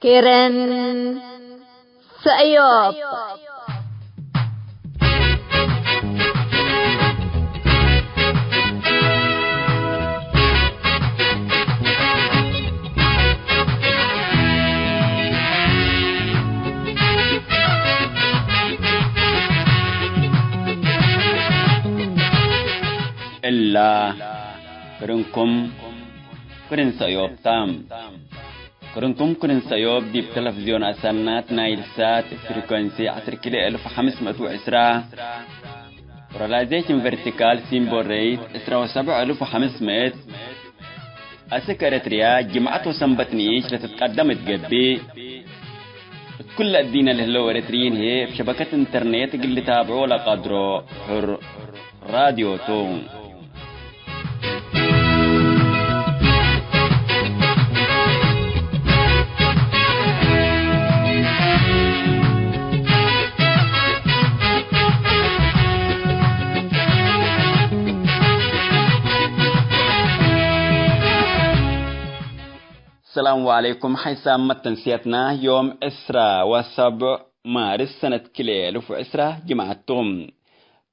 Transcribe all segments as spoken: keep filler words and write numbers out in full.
ክርን ሰእዮብ። እላ ክርንኩም ክርን ሰእዮብ ተ። ክርንኩም ክርን ሰእዮብ ዲብ ተለፍዝዮን አሰናት ናይል ሳት ፍሪኮንሲ ዐስር ኪሎ እልፍ ወሐምስ ምእት ወዕስራ፣ ፖላራይዜሽን ቨርቲካል ሲምቦል ሬት ዕስራ ወሰብዕ እልፍ ወሐምስ ምእት፣ አስክ ኤረትርያ ጅምዐት ወሰንበት ንኢሽ ለትትቀደም እት ገብእ፣ እት ኩለ እዲነ ለህለው ኤረትርዪን ህዬ እብ ሸበከት ኢንተርኔት እግል ልታብዖ ለቀድሮ ሕር ራድዮ ቱ። ሰላም ወዐለይኩም። ሐይሳም መተንስየትና ዮም ዕስራ ወሰብዕ ማርስ ሰነት ክልኤ እልፍ ወዕስራ ጅምዐት ቱ።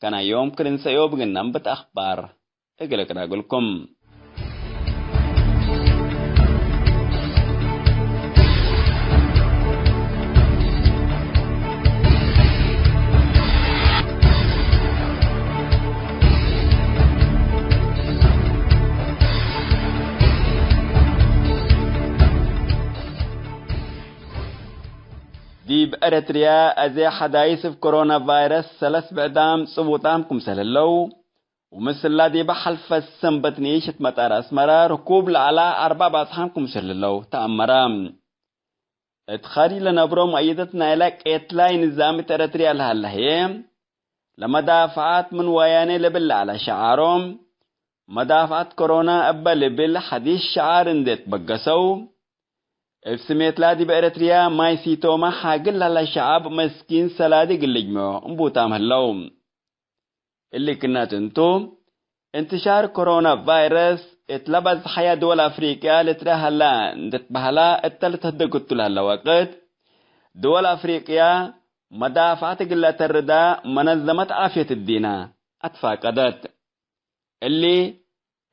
ከናዮም ክርን ሰእዮብ እግል ነንብት አኽባር እግል እቅራግልኩም። ዲብ ኤረትርያ አዜ ሐዳይስ እብ ኮሮና ቫይረስ ሰለስ ብዕዳም ጽቡጣም ክምሰል ህለው፣ ወምስላ ዲበ ሐልፈት ሰንበት ንኢሽ እት መጣር አስመረ ርኩብ ለዐላ አርበዕ ባጽሓም ክምሰል ህለው ተአመረ። እት ኻሪጅ ለነብሮ መእይደት ናይለ ቄትላይ ንዛም እት ኤረትርያ ለሀለ ህዬ፣ ለመዳፍዐት ምን ወያኔ ለብል ለዐለ ሸዓሮም፣ መዳፍዐት ኮሮና እበ ልብል ሐዲስ ሸዓር እንዴ ትበገሰው፣ እብ ስሜትላ ዲብ ኤረትርያ ማይ ሲቶመ ሓግል ለሀለ ሸዐብ መስኪን ሰላዲ እግል ልጅምዖ እምቡታም ህለው። እሊ ክነት እንቱ፣ እንትሻር ኮሮና ቫይረስ እት ለበዝሐየ ድወል አፍሪቅያ ልትረሀላ እንድትበሀላ እተ ልትህደግ እቱ ለሀለ ወቅት፣ ድወል አፍሪቅያ መዳፍዐት እግል ለተርዳ መነዘመት ዓፍየት እዲነ አትፋቀደት። እሊ፣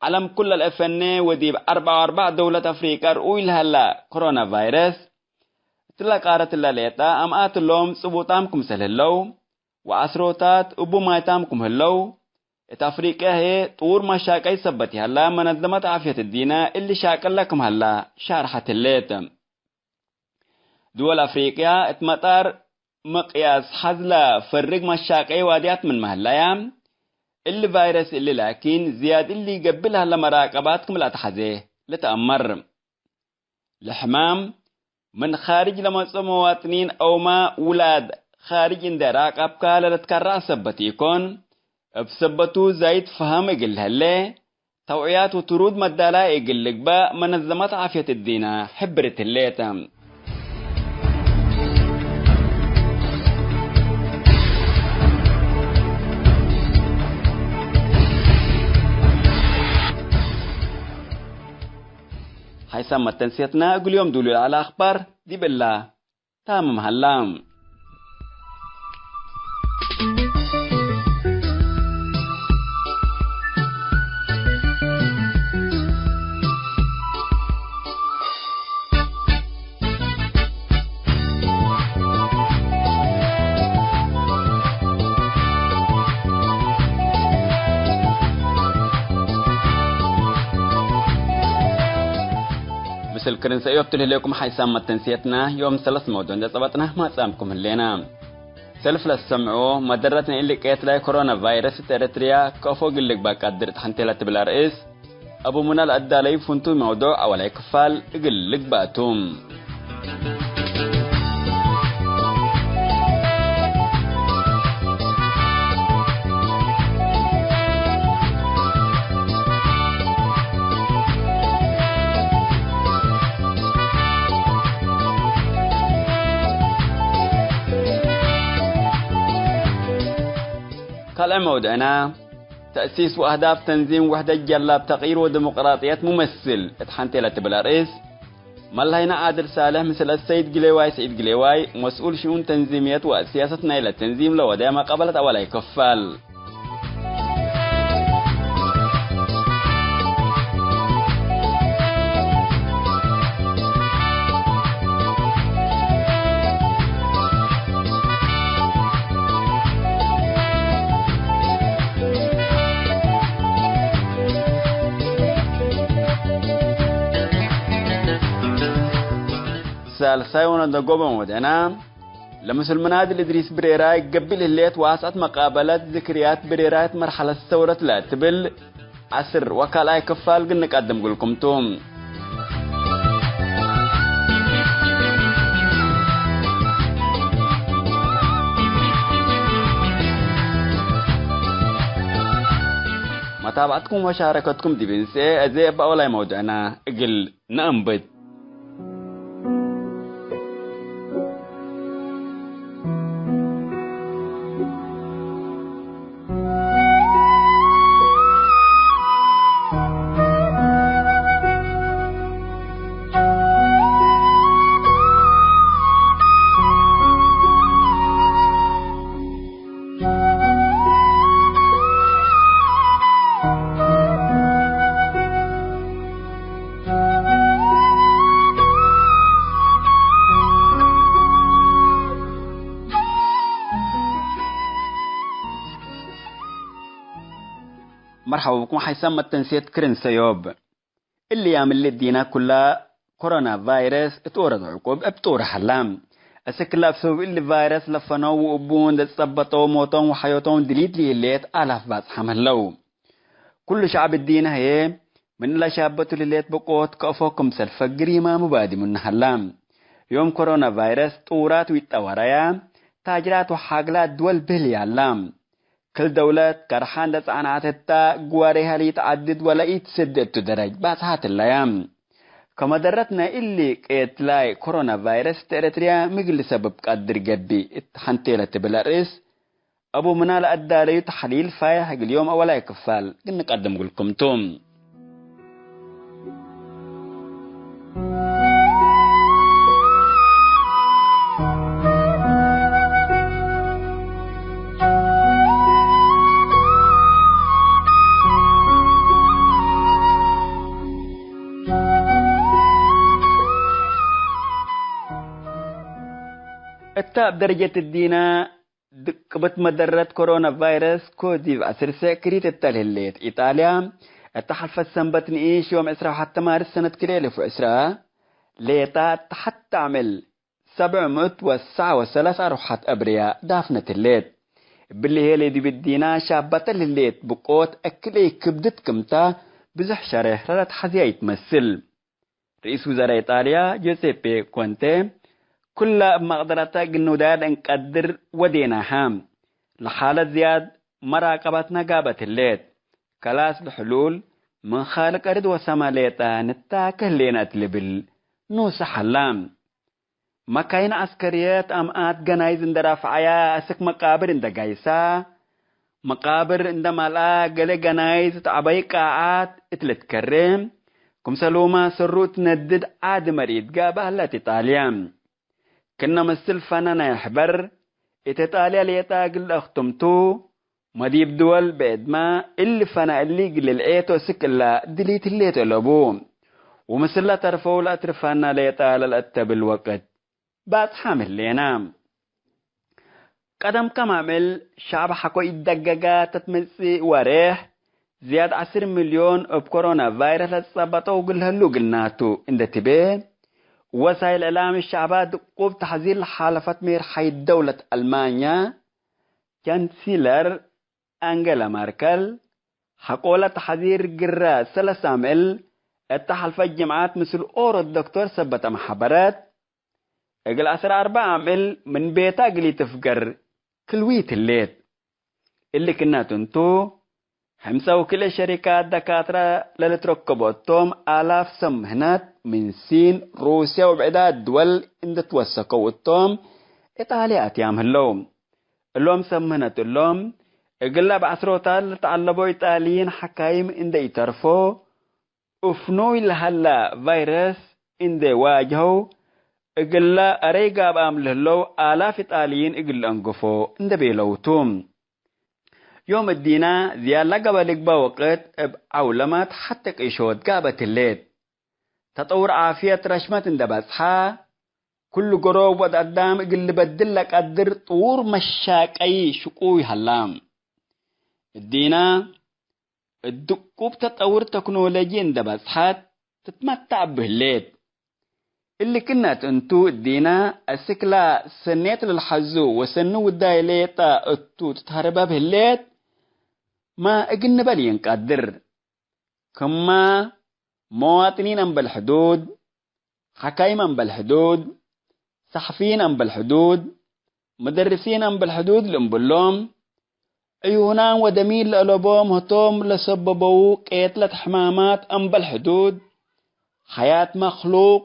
ዐለም ኩለ ለአፈኔ ወዲብ አርበዕ ወአርበዕ ደውለት አፍሪቀ ርኡይ ለሀላ ኮሮና ቫይረስ፣ እትለ ቃረት እለ ሌጠ አምኣት እሎም ጽቡጣም ክምሰል ህለው፣ ወዐስሮታት እቡ ማይታም ክም ህለው፣ እት አፍሪቀ ህዬ ጥዉር መሻቀይ ሰበት ይሀላ መነዘመት ዓፍየት እዲነ እሊ ሻቅለ ክም ሀላ ሻርሐት ህሌት። ድወል አፍሪቅያ እት መጣር ምቅያስ ሐዝለ ፈርግ መሻቀይ ዋድያት ምንመ ህለያ፣ እሊ ቫይረስ እሊ ላኪን ዝያድ እሊ ገብእ ለሀለ መራቀባት ክም ለአትሐዜ ልትአመር። ለሕማም ምን ካርጅ ለመጽኦ መዋጥኒን አውመ ውላድ ካርጅ እንዴ ራቀብከ ለልትከረዕ ሰበት ኢኮን፣ እብ ሰበቱ ዛይድ ፈሀም እግል ለህሌ፣ ተውዕያት ወትሩድ መዳላይ እግል ልግበእ መነዘመት ዓፍየት እዲነ ሕብርት ህሌት። ሐይሳም መተንስየትና እግል ዮም ዱሉ ለዐለ አኽባር ዲብ እላ ታምም ሀላ። ምስል ክርን ሰእዮብ ትልህሌኩም ሐይሳም መተንስየትና ዮም ሰለስ መውዱዕ እንዴ ጸበጥና ማጻምኩም ህሌና። ሰልፍ ለሰምዖ መደረት ናይ እሊ ቄትላይ ኮሮና ቫይረስ እት ኤረትርያ ከፎ እግል ልግባእ ቀድር እት ሐንቴ ለትብል አርእስ፣ አቡ ሙና ለአዳለዩ ፍንቱይ መውዱዕ አወላይ ክፋል እግል ልግባእ ቱ። ካልዕ መውድዕና፣ ተእሲስ ወአህዳፍ ተንዚም ውሕደት ጀላብ ተቅይር ወዲሞቅራጥየት ሙመስል እት ሐንቴ ለትብል አርእስ፣ መለሀይነ ዓድል ሳልሕ ምስል አሰይድ ግሌዋይ ስዒድ ግሌዋይ፣ መስኡል ሽኡን ተንዚምየት ወሲያሰት ናይለ ተንዚም ለወደየ መቃበለት አወላይ ክፋል። ሳልሳይ ወነደጎበ ወደና፣ ለምስልምናት ለእድሪስ ብሬራይ ገብእ ለህሌት ዋስዐት መቃበለት ዝክርያት ብሬራይት መርሐለት ሰውረት ለትብል ዐስር ወካልኣይ ክፋል ግንቀድም ግልኩም ቱ። መታብዐትኩም ወሻረከትኩም ዲብ እንሴ፣ አዜ እብ አወላይ መውዱዕና እግል ነአንብት። መርሐባ ብኩም ሐይሳም መተንሴት ክርን ሰዮብ። እሊ ያም እሊ እዲና ኩላ ኮሮና ቫይረስ እት ኦረድ ዕቁብ እብ ጡር ሀላ። እስክ እላ እብ ሰበብ እሊ ቫይረስ ለፈነው ወእቡ እንዴ ጸበጠው ሞቶም ወሐዮቶም ድሊት ለህሌት አላፍ ባጽሓም ህለው። ኩሉ ሸዕብ እዲነ ህዬ ምን ለሻበቱ ለህሌት ብቆት ከእፎ ክምሰል ፈግር ይማሙ ባዲ ምኑ ሀላ። ዮም ኮሮና ቫይረስ ጡራት ወኢጠወረያ ታጅራት ወሓግላት ድወል ብህል ያላ። ክል ደውለት ከርሓ እንዴ ጸዕናት ህታ፣ ግዋሬሀ ለኢትዐድድ ወለኢትሰዴ እቱ ደረጅ ባጽሓት ህለያ። ከመደረት ናይ እሊ ቄትላይ ኮሮና ቫይረስ፣ እት ኤረትርያ ምግል ሰብብ ቀድር ገብእ እት ሐንቴ ለትብል አርእስ፣ አቡ ምና ለአዳለዩ ተሕሊል ፋይሕ እግል ዮም አወላይ ክፋል ግንቀድም ግልኩም ቱ። እተ እብ ደረጀት እዲነ ድቅብት መደረት ኮሮና ቫይረስ ኮቪድ ዐሰርተ ክሪት እተ ለህሌት ኢጣልያ፣ እተ ሐልፈት ሰንበት ንኢሽ ዮም ዕስራ ወሐተ ማርስ ሰነት ክልኤ አልፍ ወዕስራ፣ ሌጣ እተ ሐቲ አምዕል ሰብዕ ምእት ወትስዓ ወሰላሳ አርወሐት አብርያ ዳፍነት ህሌት። እብሊ ህዬ ለዲብ እዲና ሻባተ ለህሌት ብቆት እክል ክብድት ክምታ ብዙሕ ሸሬሕ ለለትሐዝያ ኢትመስል። ርኢስ ውዘራእ ኢጣልያ ጆሴፔ ኮንቴ፣ ኩላ እብ መቅደረተ እግል ንውዳድ እንቀድር ወዴናሃ። ለሓለት ዝያድ መራቀበትነ ጋበት ህሌት። ከላስ ለሕሉል ምን ካልቅ አርድ ወሰማ ሌጠ ንታከ ህሌነ እት ልብል ኑሰሕ ሀላ። መካይን ዐስከርየት አምኣት ገናይዝ እንደ ራፍዐያ፣ አስክ መቃብር እንደ ጋይሳ፣ መቃብር እንደ መልአ፣ ገሌ ገናይዝ እት ዐባይ ቃዓት እት ልትከሬ፣ ክምሰሉመ ሰሩ እት ነድድ ዓዲ መርኢት ጋብእ ሀለት ኢጣልያ። ክነ ምስል ፈነ ናይ ሕበር፣ እት ኢጣልያ ሌጠ እግል ለአክትምቱ፣ መዲብ ድወል ብዕድመ እሊ ፈነ እሊ እግል ልልዔቶ እስክ እለ ድሊት ህሌት አለቡ። ወምስለ ተርፈው ለአትርፋና ሌጠ ለልአተብል ወቅት ባጽሓም ህሌነ። ቀደም ከም አምዕል ሸዐብ ሐቆ ኢደገገ ተትመጽእ ወሬሕ፣ ዝያድ ዐስር ሚልዮን እብ ኮሮና ቫይረስ ለትጸበጠው እግል ህሉ እግልናቱ እንዴ ትቤ፣ ወሳይል እዕላም ሸዐባ ድቁብ ተሕዚር ለሓለፈት ሜርሓይት ደውለት አልማኛ፣ ቻንሲለር አንገላ ማርከል፣ ሐቆለ ተሕዚር ግረ ሰለስ አምዕል እተ ሐልፈት ጅምዓት ምስል ኦሮት ዶክቶር ሰበተ መሐበረት፣ እግል ዐስር አርበዕ አምዕል ምን ቤታ እግል ኢትፍገር ክልዊት ህሌት። እሊ ክነት እንቱ፣ ሕምሰ ወክልኤ ሸሪካት ደካትረ ለልትረከቦ እቶም፣ አላፍ ሰብ ምህነት ምን ሲን፣ ሩስያ ወብዕዳት ድወል እንዴ ትወሰከው እቶም፣ ኢጣልያ አትያም ህለው። እሎም ሰብ ምህነት እሎም፣ እግለ እብ ዐስሮታት ለተዐለቦ ኢጣልይን ሐካይም እንዴ ኢተርፎ፣ እፍኖይ ለሀላ ቫይረስ እንዴ ዋጅሀው፣ እግለ አረይ ጋብአም ለህለው አላፍ ኢጣልይን እግል ለአንግፎ እንዴ ቤለው ቱ። ዮም እዲና ዝያድ ለገበ ልግበእ ወቅት እብ ዐውለመት ሐቴ ቅሾት ጋብአት ህሌት። ተጠውር ዓፍየት ረሽመት እንዴ በጽሐ፣ ክሉ ገሮብ ወድ አዳም እግል ልበድል ለቀድር ጥዉር መሻቀዪ ሽቁይ ሀላ። እዲና እት ድቁብ ተጠውር ተክኖሎጂ እንዴ በጽሐት ትትመተዕ እብ ህሌት። እሊ ክነት እንቱ እዲና አስክላ ሰኔት ለልሐዙ ወሰኒ ውዳይ ሌጠ እቱ ትትሀርበብ ህሌት፣ ማ እግል ንበል ኢንቀድር። ክማ መዋጥኒን አምበል ሕዱድ፣ ሐካይም አምበል ሕዱድ፣ ሰሕፊይን አምበል ሕዱድ፣ ምደርሲን አምበል ሕዱድ ልእምብሎም፣ ዕዩናም ወደሚን ለአለቦም ህቶም ለሰበበዉ ቄትለት ሕማማት አምበል ሕዱድ፣ ሐያት መክሉቅ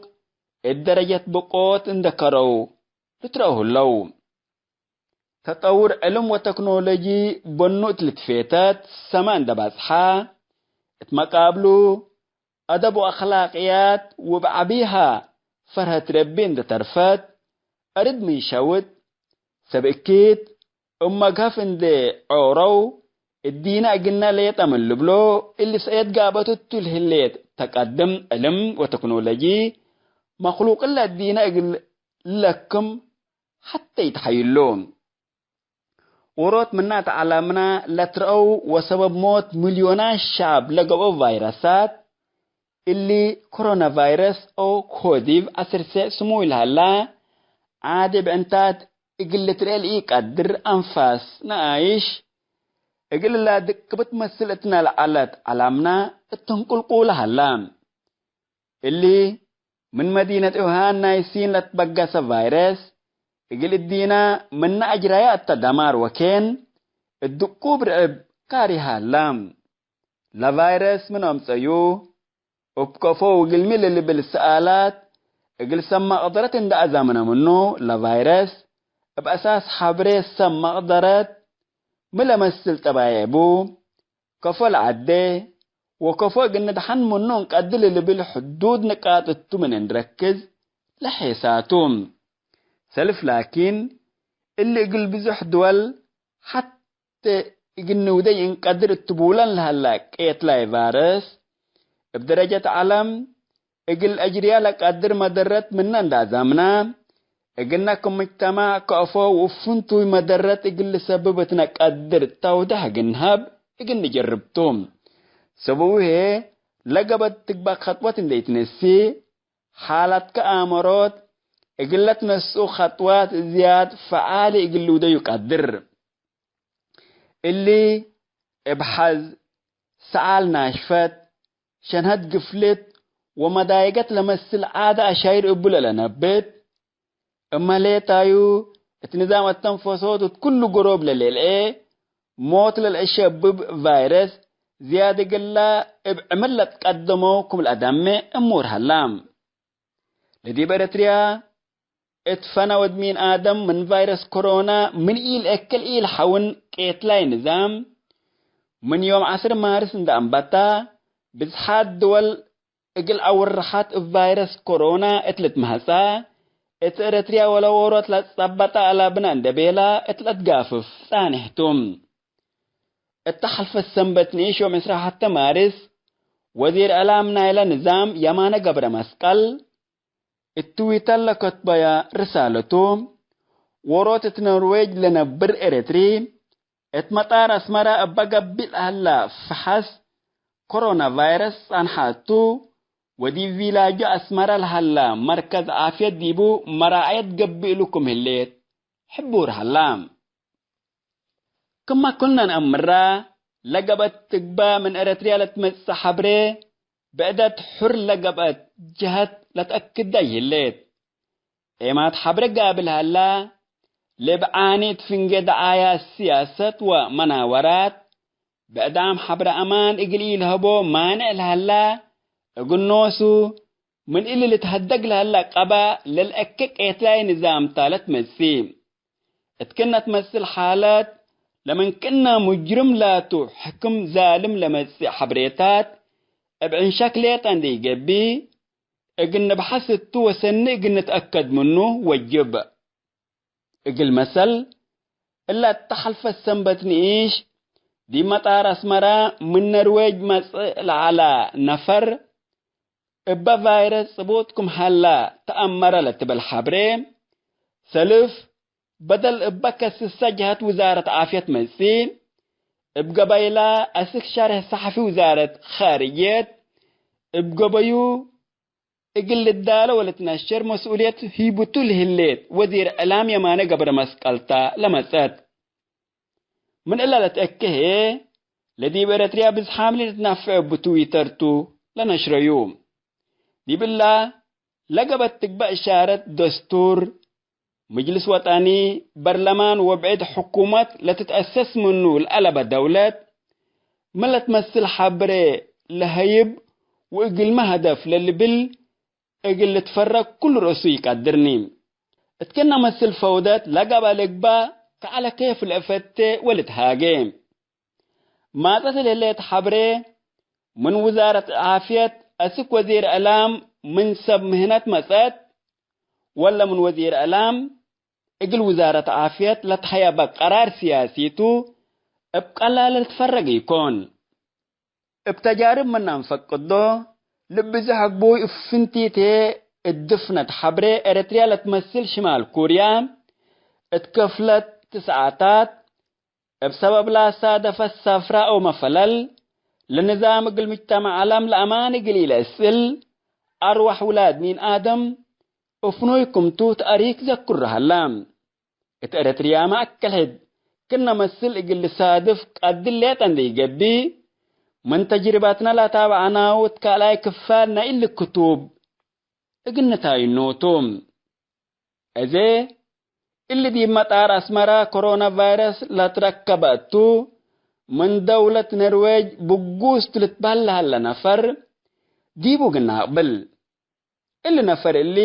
እት ደረጀት ብቆት እንዴ ከረው ልትረኡ ህለው። ተጠውር ዕልም ወተክኖሎጂ በኑ እት ልትፌተት ሰመ እንዴ ባጽሐ፣ እት መቃብሉ አደብ ወአክላቅያት ወእብ ዐቢሃ ፈርሀት ረቢ እንዴ ተርፈት፣ አርድ ምን ሸውት፣ ሰብ እኪት እብ መግሀፍ እንዴ ዖረው፣ እዲነ እግልነ ሌጠ ምን ልብሎ፣ እሊ ሰእየት ጋበቱ እቱ ለህሌት ተቀድም ዕልም ወተክኖሎጂ፣ መክሉቅ እለ እዲነ እግል ለክም ሐቴ ኢተሐይሎ። ዎሮት ምነ እት ዐለምነ ለትረአው ወሰበብ ሞት ሚልዮናት ሸዐብ ለገብኦ ቫይረሳት፣ እሊ ኮሮና ቫይረስ ኦ ኮዲቭ ዐሰርተ ስሙይ ለሀላ፣ ዓዲ ብዕንታት እግል ልትርኤ ለኢቀድር አንፋስ ነኣይሽ፣ እግል እላ ድቅብት መስል እትነ ለዐለት ዐለምነ እት ትንቁልቁለ ሀላ። እሊ ምን መዲነት ውሃን ናይ ሲን ለትበገሰ ቫይረስ፣ እግል እዲነ ምነ አጅረየ እተ ደማር ወኬን እት ድቁብ ርዕብ ካሪ ሀላ። ለቫይረስ ምን አምጸዩ? እብ ከፎ ወእግልሚ ለልብል ሰኣላት እግል ሰብ መቅደረት እንዴ አዛምነ ምኑ፣ ለቫይረስ እብ አሳስ ሐብሬ ሰብ መቅደረት ሚ ለመስል ጠባዬ እቡ፣ ከፎ ለዐዴ ወከፎ እግል ንድሐን ምኑ እንቀድር ለልብል ሕዱድ ንቃጥ እቱ ምን እንረክዝ ለሔሳቱ። ሰልፍ ላኪን፣ እሊ እግል ብዙሕ ድወል ሐቴ እግል ንውደይ እንቀድር እት ቡለን ለሀላ ቄትላይ ቫይረስ፣ እብ ደረጀት ዐለም እግል አጅርያ ለቀድር መደረት ምነ እንዴ አዛምነ፣ እግልነ ክም ሙጅተማዕ ከአፎ ወእፍንቱይ መደረት እግል ልሰብብ እትነ ቀድር ተውደሕ እግል ንሀብ እግል ንጀርብ ቱ። ሰበቡ ህዬ፣ ለገበት ትግበእ ከጥወት እንዴ ኢትነሲ፣ ሓላትከ አእመሮት እግል ለትነስኡ ከጥዋት ዝያድ ፈዓሊ እግል ልውደዩ ቀድር። እሊ እብ ሐዝ፣ ሰዓል ናሽፈት፣ ሸንሀት ግፍልት ወመዳይገት ለመስል ዓደ አሻይር እቡ ለለነብት፣ እመ ሌጣዩ እት ንዛም አተንፈሶት እት ኩሉ ገሮብ ለሌልኤ ሞት ለልአሸብብ ቫይረስ ዝያድ እግላ እብ ዕምር ለትቀደመው ክም ለአደሜ እሙር ሀላ። ለዲብ ኤረትርያ እት ፈነ ወድ ሚን አደም ምን ቫይረስ ኮሮና ምን ኢልአክል ኢልሐውን ቄትላይ ንዛም፣ ምን ዮም ዐስር ማርስ እንደ አንበታ፣ ብዝሓት ድወል እግል አውርሐት እብ ቫይረስ ኮሮና እት ልትመሀጻ፣ እት ኤረትርያ ወለዎሮት ለጸበጠ አላብነ እንደ ቤላ እት ለትጋፍፍ ጻንሕ ቱ። እተ ሐልፈት ሰንበት ንኢሽ ዮም ዕስራ ሐተ ማርስ፣ ወዚር እዕላም ናይለ ንዛም የማነ ገብረ መስቀል፣ እት ትዊተር ለከትበያ ርሳለቱ፣ ዎሮት እት ኖርዌጅ ለነብር ኤረትሪ፣ እት መጣር አስመረ እበ ገብእ ለሀላ ፈሐስ ኮሮና ቫይረስ ጸንሐ ቱ፣ ወዲብ ቪላጁ አስመረ ለሀላ መርከዝ ዓፍየት ዲቡ መራዐየት ገብእ እሉ ክም ህሌት ሕቡር ሀላ። ክመ ኩልነ ነአምራ፣ ለገበት ትግበእ ምን ኤረትርያ ለትመጽእ ሐብሬ፣ ብዕደት ሑር ለገብአት ጀሀት ለተአክደ ይህሌት። ኤማት ሐብሬ ጋብል ሀላ፣ ለእብ ዓኒት ፍንጌ ደዓያት ስያሰት ወመናወራት፣ ብዕዳም ሐብረ አማን እግል ኢልሀቦ ማንዕ ለሀላ፣ እግል ኖሱ፣ ምን እሊ ልትሀደግ ለሀላ ቀባ ለልአኬ ቄትላይ ንዛም ተ ለትመጽእ። እት ክእነ ትመስል ሓለት፣ ለምን ክእነ ሙጅርም ላቱ ሕክም ዛልም ለመጽእ ሐብሬታት፣ እብ ዕንሸክ ሌጠ እንዴ ኢገብእ፣ እግል ንብሐስ እቱ ወሰኒ እግል ንትአከድ ምኑ ወጅብ። እግል መሰል፣ እለ እተ ሐልፈት ሰንበት ንኢሽ ዲብ መጣር አስመራ ምን ነርዌጅ መጽእ ለዐለ ነፈር፣ እበ ቫይረስ ጽቡጥ ክም ሀላ ተአመረ ለትብል ሐብሬ፣ ሰልፍ በደል እበ ከስሰ ጀሀት ውዛረት ዓፍየት መጽእ፣ እብ ገበይላ አስክ ሸርሕ ሰሐፊ ውዛረት ኻርጅየት እብ ገበዩ እግል ልዳለ ወልትነሽር መስኡልየት ሂቡቱ ለህሌት ወዚር እዕላም የማነ ገብረመስቀል ተ ለመጽአት። ምን እለ ለትአኬ ህዬ፣ ለዲብ ኤረትርያ ብዝሓም ለልትናፈዕ እብ ትዊተር ቱ ለነሽረዩ። ዲብ እላ ለገበት ትግበእ እሻረት ደስቱር፣ ምጅልስ ወጠኒ፣ በርለማን ወብዕድ ሕኩመት ለትትአሰስ ምኑ ለአለበ ደውለት፣ ምን ለትመስል ሐብሬ ለሀይብ ወእግልመ ሀደፍ ለልብል እግል ልትፈረግ ኩሉ ርእሱ ኢቀድርኒ። እት ክእነ መስል ፈውደት ለገብአ ልግበእ ከዐለ ኬፍ ለእፈቴ ወልትሃጌ። ማጸት ለህሌት ሐብሬ ምን ውዛረት ዓፍየት አስክ ወዚር እዕላም ምን ሰብ ምህነት መጽአት፣ ወለ ምን ወዚር እዕላም እግል ውዛረት ዓፍየት ለትሀየበ ቀራር ስያሲ ቱ፣ እብ ቀላል ልትፈረግ ኢኮን። እብ ተጃርብ ምነ እንፈቅዶ፣ ልብዝሕ ግቡይ እብ ፍንቲት ህዬ እት ድፍነት ሐብሬ ኤረትርያ ለትመስል ሽማል ኩርያ፣ እት ክፍለት ትስዓታት፣ እብ ሰበብ ለአሳደፈት ሰፍራ ወመፈለል፣ ለንዛም እግል ምጅተመዕ ዐለም ለአማን እግል ኢለአስእል፣ አርወሕ ውላድ ሚን አደም፣ እፍኑይ ክምቱ ተእሪክ ዘክሩ ሀላ። እት ኤረትርያመ አከልሕድ ክእነ መስል እግል ልሳድፍ ቀድል ሌጠ እንዴ ኢገብእ፣ ምን ተጅርበትነ ለአታብዐናሁ እት ካልኣይ ክፋል ናይ እሊ ክቱብ እግል ንታይኖ ቱ። አዜ እሊ ዲብ መጣር አስመራ ኮሮና ቫይረስ ለትረከበ እቱ፣ ምን ደውለት ነርዌጅ ብጉስ ቱ ልትበህል ለሀለ ነፈር ዲቡ እግል ነአቅብል። እሊ ነፈር እሊ፣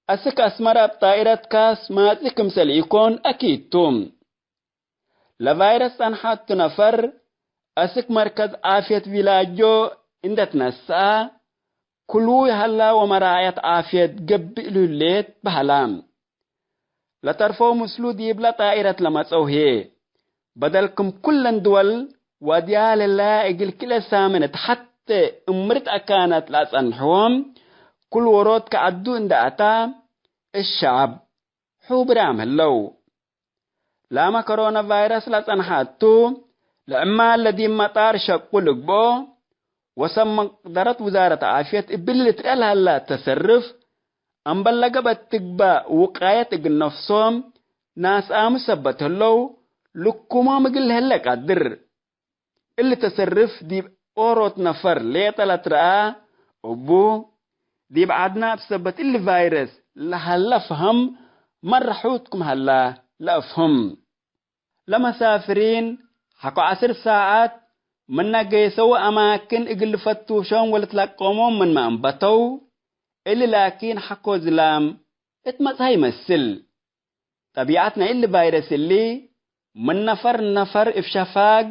አስክ አስመራ እብ ጣኢረት ካስ ማጽእ ክምሰል ኢኮን አኪድ ቱ። ለቫይረስ ጸንሐቱ ነፈር፣ አስክ መርከዝ ዓፍየት ቪላጆ እንዴ ትነስአ፣ ክሉይ ሀላ ወመራዐየት ዓፍየት ገብእ እሉ ህሌት በሀላ። ለተርፈው ምስሉ ዲብለ ጣኢረት ለመጸው ህዬ፣ በደል ክም ኩለን ድወል ዋድያ ለለያ እግል ክልኤ ሳምን እት ሐቴ እምርት አካነት ለአጸንሕዎም፣ ኩል ዎሮት ከዐዱ እንዴ አታ፣ እብ ሸዐብ ሑብራም ህለው። ላመ ኮሮና ቫይረስ ለጸንሐ እቱ፣ ለዕማል ለዲብ መጣር ሸቁ ልግብኦ፣ ወሰብ መቅደረት ውዛረት ዓፍየት እብሊ ልትርኤ ለሀላ ተሰርፍ፣ አምበል ለገብአት ትግባእ ውቃየት እግል ነፍሶም ናስአሙ ሰበት ህለው፣ ልኩሞም እግል ለህለ ቀድር። እሊ ተሰርፍ ዲብ ኦሮት ነፈር ሌጠ ለትረአ እቡ፣ ዲብ ዐድና እብ ሰበት እሊ ቫይረስ ለሀለ ፈሀም መረሑት ክም ሀላ ለአፍህም። ለመሳፍሪን ሐቆ ዐስር ሳዐት ምነ ጌሰው አማክን እግል ልፈቱሾም ወልትለቀሞም ምንመ አንበተው፣ እሊ ላኪን ሐቆ ዝላም እት መጽአ ይመስል። ጠቢዐት ናይ እሊ ቫይረስ እሊ፣ ምን ነፈር ነፈር እብ ሸፋግ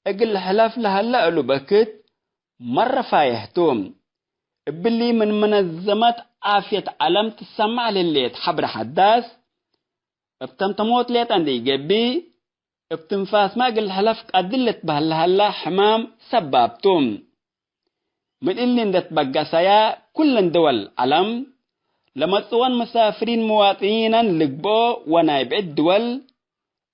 እግል ልሕለፍ ለሀለ እሉ በክት መረ ፋየሕ ቱ። እብሊ ምን መነዘመት ዓፍየት ዐለም ትሰማዕ ለህሌት ሐብረ ሐዳስ፣ እብ ተምተሞት ሌጠ እንዴ ኢገብእ፣ እብ ትንፋስመ እግል ልሕለፍ ቀድል ልትበህል ለሀለ ሕማም ሰባብ ቱ። ምን እሊ እንዴ ትበገሰያ፣ ኩለን ድወል ዐለም ለመጽወን መሳፍሪን መዋጥኒነን ልግብኦ ወናይ ብዕድ ድወል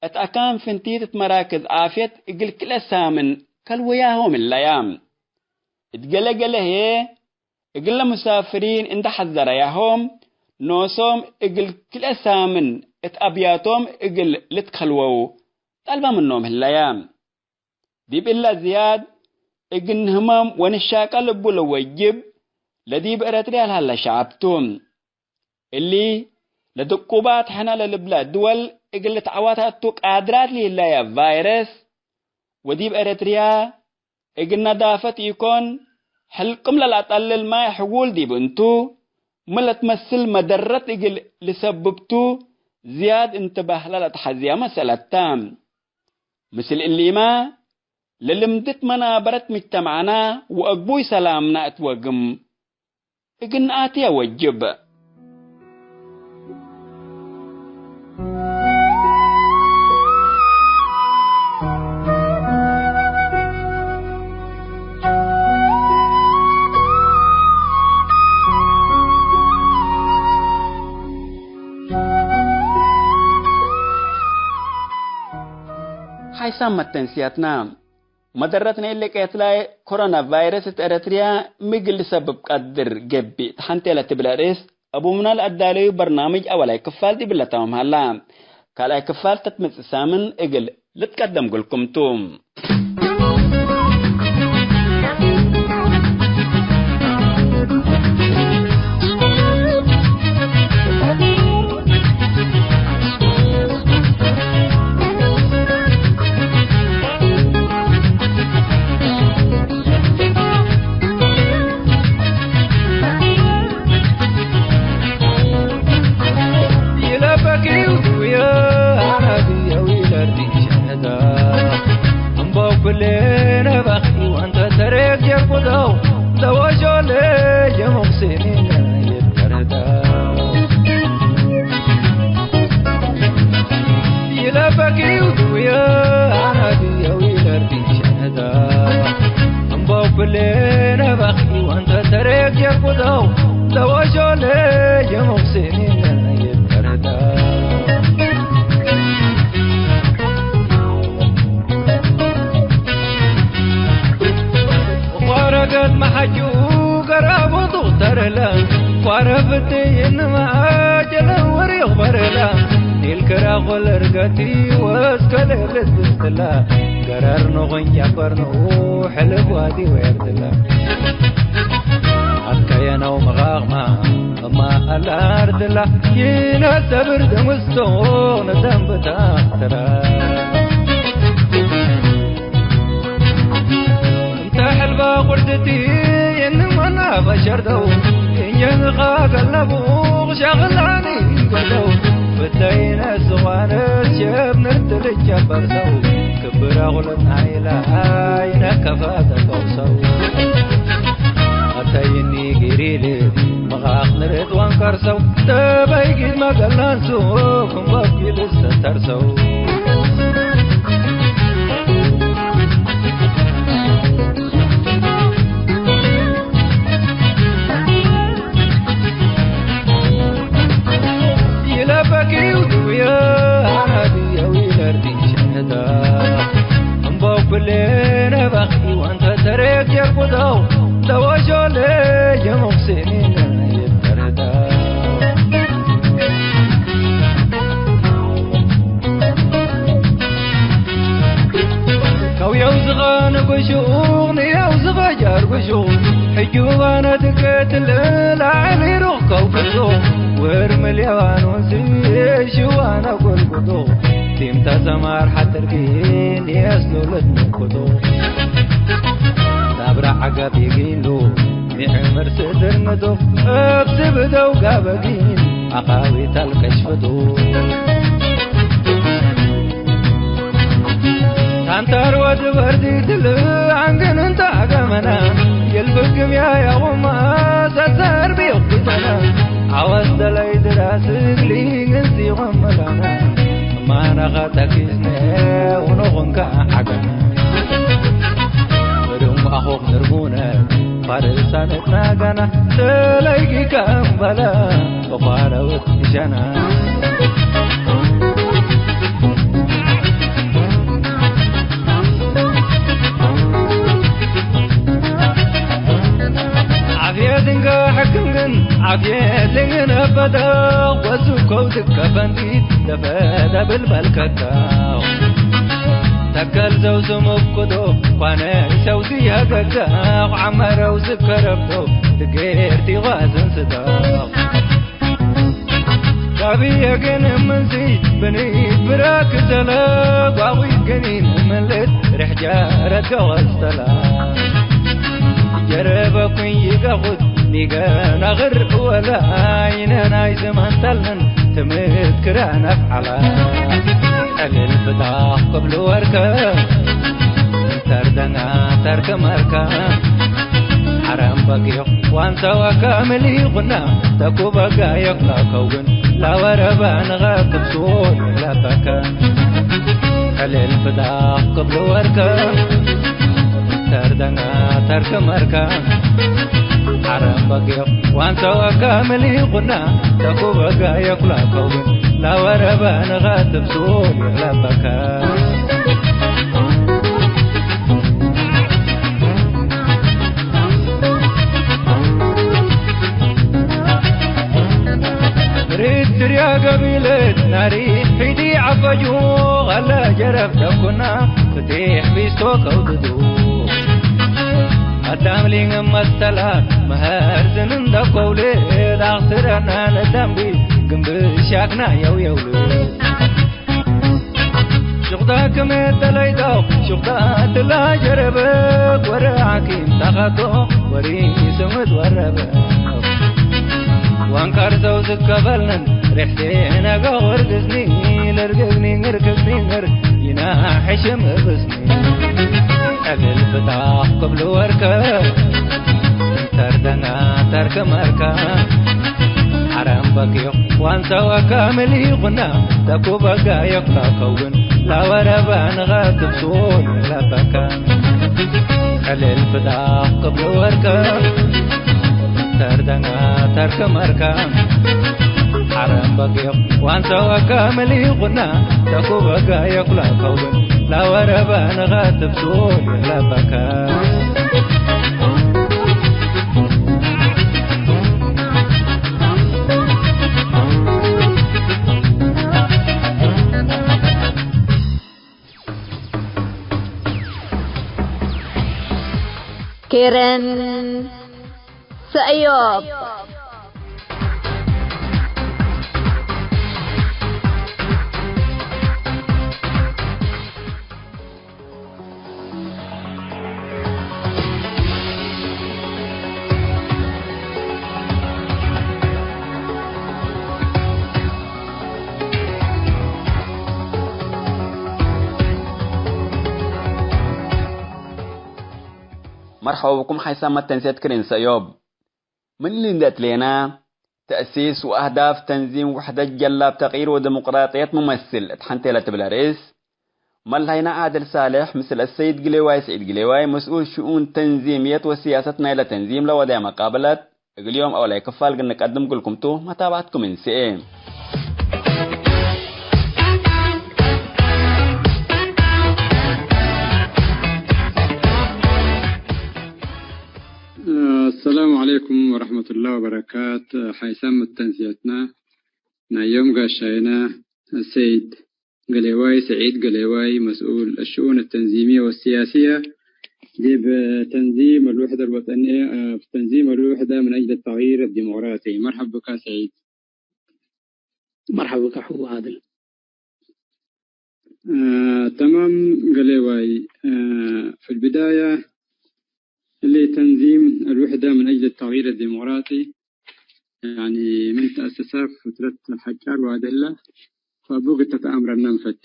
እት አካን ፍንቲት እት መራክዝ ዓፍየት እግል ክልኤ ሳምን ከልወያሆም ህለያ። እት ገሌ ገሌ ህዬ እግለ ሙሳፍሪን እንዴ ሐዘረያሆም፣ ኖሶም እግል ክልኤ ሳምን እት አብያቶም እግል ልትከልወው ጠልበ ምኖም ህለያ። ዲብ እለ ዝያድ እግል ንህመም ወንሻቀል እቡ ለወጅብ ለዲብ ኤረትርያ ለሀለ ሸዐብ ቱ። እሊ ለድቁባት ሕነ ለልብለ ድወል እግል ልትዐወታ እቱ ቃድራት ለህለየ ቫይረስ፣ ወዲብ ኤረትርያ እግል ነዳፈት ኢኮን፣ ሕልቅም ለለአጠልል ማይ ሕጉል ዲብ እንቱ፣ ምን ለትመስል መደረት እግል ልሰብብ ቱ፣ ዝያድ እንትባህ ለለአትሐዝያ መሰለት ተ። ምስል እሊመ፣ ለልምድት መናበረት ምጅተማዕና ወአግቡይ ሰላምና እት ወግም እግል ነኣትየ ወጅብ። ሓይሳም መተንስያትና። መደረት ናይ ለቀየት ላይ ኮሮና ቫይረስ እት ኤረትርያ ሚ እግል ልሰብብ ቀድር ገብእ ተሐንቴ ለትብል አርእስ፣ አቡምና ለአዳለዩ በርናምጅ አወላይ ክፋል ዲብለ ተማም ሀላ። ካልኣይ ክፋል ተትመጽእ ሳምን እግል ልትቀደም እግልኩም ቱ። ይለበኪው ዱየ አናብየው ይለርዲ ሸነታ እምበው ኩሌነ በኺ ወንተ ተሬክ ጀርቁተው ለወሾለ የሙክሲኒነ ይብተረታ ይለበኪው ዱየ አናብየው ይለርዲ ሸነታ እምበው ኩሌነ በኺ ወንተ ተሬክ ጀርቁተው ለወሾለ የሙክሲኒነ ይብተረታ ቋረገት መሓጁ ገራቡ ዱክተርለ ቋረ ፍትይ እንመ አጀለ ወሪቅ በርለ ኒልክራ ኮለርገቲ ወስከለ ልትብስትለ ገረር ንኹን ጀበርንኡ ሕልብ ዋዲ ወየርትለ አትከየነው መቃቅማ እማ አላርድላ ይነሰብር ደምስቶ ነዘንብታ ትራ እንተ ሕልባ ቁርድቲ የንመና በሸርደው እየንኻ ገለቡ ሸቕላኒ ገለው ብተይነ ስዋነት ሸብ ንርት ልጨበርሰው ክብረ ኹልን አይላ አይነ ከፋተ ቀውሰው አተይኒ ጊሪል መቃቅ ንርት ወንቀርሰው ተበይጊት መገላንሱ ክንበብ ይልሰተርሰው ይለበኪው ዱየ አናብየው ይለርዲ ሸነታ እምበው ኩሌነ በኺ ወንተ ተሬክ ጀርቁተው ለወሾለ የሙክሲኒነ ይብተረታ ከውየው ዝኸ ንጉሹ ንየው ዝኸ ጃርጉሹ ሕጁ ባነ ድገት ለላዕሊ ሩኽ ከውክሶ ወር ምልያዋኖ ሽዋነ ጎልጉቶ ቲምታ ሰማር ሐትር ጊን የስሎ ለትንኩቶ ናብራ ዐገብ ይጊሉ ሚዕምር ስድር ንዱፍ እብ ስብደው ጋበጊን አቃዊት አልቀሽፍቱ ታንታር ወድ በርዲትል አንግን እንተ አገመና የልብግም ያያቁማ ሰሰር ቢቁተና አወስ ደላይ ድራስ እግሊ እንዚ ወመላና ማነኸ ተኪስነ ውኖኹንከ ሐገና እዱም አኹክ ንርሙነ ፋርሳነት ናጋና ተለይኪ ከምበለ በኳረውት ሸና ዓፍየት እንገ ሕክም ግን ዓፍየት ልንግን እበደ ወሱ ከውትከ ፈንቲት ደፈደ ብልበልከተው ተከል ዘው ስምክዶ ኳነ ሰው ዝያገገ ዓመረው ዝከረብዶ ድጌርቲ ጓዝን ስደው ጋብየ ግን ምንሲ ብኒ ብረክ ዘለ ጓዊ ግኒን ምልት ርሕ ጀረት ገወስተላ ጀረበኩኝ ይገኹት ኒገ ነግር ወለ አይነ ናይ ዝማን ተልን ትምክረ ነፍዓላ ዕልል ፍታኽ ክብሉ ወርከ ተርደና ተርክ መርከ ሐረም በጊዕ ዋንታ ወካምል ኢኩና፣ ተኩ በጋየክ ለከውን፣ ለወረበ ንገትብ ሱል ለበከ። ሕልል ፍዳክ ቅብል ወርከ፣ ተርደና ተርክ መርከ። ሐረም በጊዕ ዋንታ ወካምል ኢኩና፣ ተኩ በጋየክ ለከውን፣ ለወረበ ንገትብ ሱል ለበከ። ሪትርያ ገቢለት ናሪ ሒዲ ዐፈጁ፣ ኸለ ጀረብ ደኩና ፍቴሕ ቢስቶ ከውድዱ። አዳም ሊንግ መተላ መሀርዝን እንደ ኮውልድ አክስረና ነዳምቢ ግንብ ሻክና የው የውልድ። ሹቅታ ክም ተለይቶ ሹቅታ ትላ ጀረበክ ወረ ሐኪም ተኸቶ ወሪ ስምት ወረበ። ዋንካር ሰው ዝከበልነን ሬሕሴ ነገ ወርግዝኒ ለርግዝኒ ንርግዝኒ ንር ይና ሕሽም እብስኒ። ዕግል ፍታሕ ክብሉ ወርከ ተርደና ተርክ መርከ። ሐረም በጊዕ ዋንታ ወካምል ኢኩና፣ ተኩ በጋየክ ለከውን፣ ለወረበ ንገትብ ሱል ለበከ። ሕልል ፍዳክ ቅብሉ ወርከ፣ ተርደና ተርክ መርከ። ሐረም በጊዕ ዋንታ ወካምል ኢኩና፣ ተኩ በጋየክ ለከውን፣ ለወረበ ንገትብ ሱል ለበከ። ኬረን ሰእዮብ። መርሐባ ብኩም ሓይሳም መተንሴት ክሪን ሰእዮብ። ምን እንዴ እትሌና፣ ተእሲስ ወአህዳፍ ተንዚም ውሕደት ጀላብ ተቅይር ወዲሞቅራጥየት ሙመስል እት ሐንቴ ለትብል ርእስ፣ መላይና ዓድል ሳልሕ ምስል አሰይድ ግሌዋይ ስዒድ ግሌዋይ መስኡል ሽኡን ተንዚምየት ወስያሰት ናይለ ተንዚም ለወደያ መቃብለት፣ እግል ዮም አውላይ ክፋል ግንቀድም ግልኩም ቱ፣ መታብዐትኩም እንስኤ። አሰላሙ ዐለይኩም ወረሕመቱላሂ ወበረካት። ሓይሳም መተንስየትና ናይ ዮም ጋሻይና ሰይድ ገሌዋይ፣ ሰዒድ ገሌዋይ፣ መስኡል الشؤون التنظيمية والسياسية ዲብ ተንዚም አልውሕደ አልወጠንየ፣ አ፣ ተንዚም አልውሕደ ምን አጅል ተግይር አዲሞቅራጢ። መርሐብ ብካ ሰዒድ። መርሐብ ብካ ሑ ዓድል። አ፣ ተማም ገሌዋይ፣ አ፣ ፊልብዳየ እሊ ተንዚም አልውሕደ ምን አጅል ተግይር አዲሞቅራጢ፣ ያኒ ምን ተአሰሰ ፍትረት ሐጫር ወአደለ፣ ፈአቡ ግተት አምረና እንፈቴ።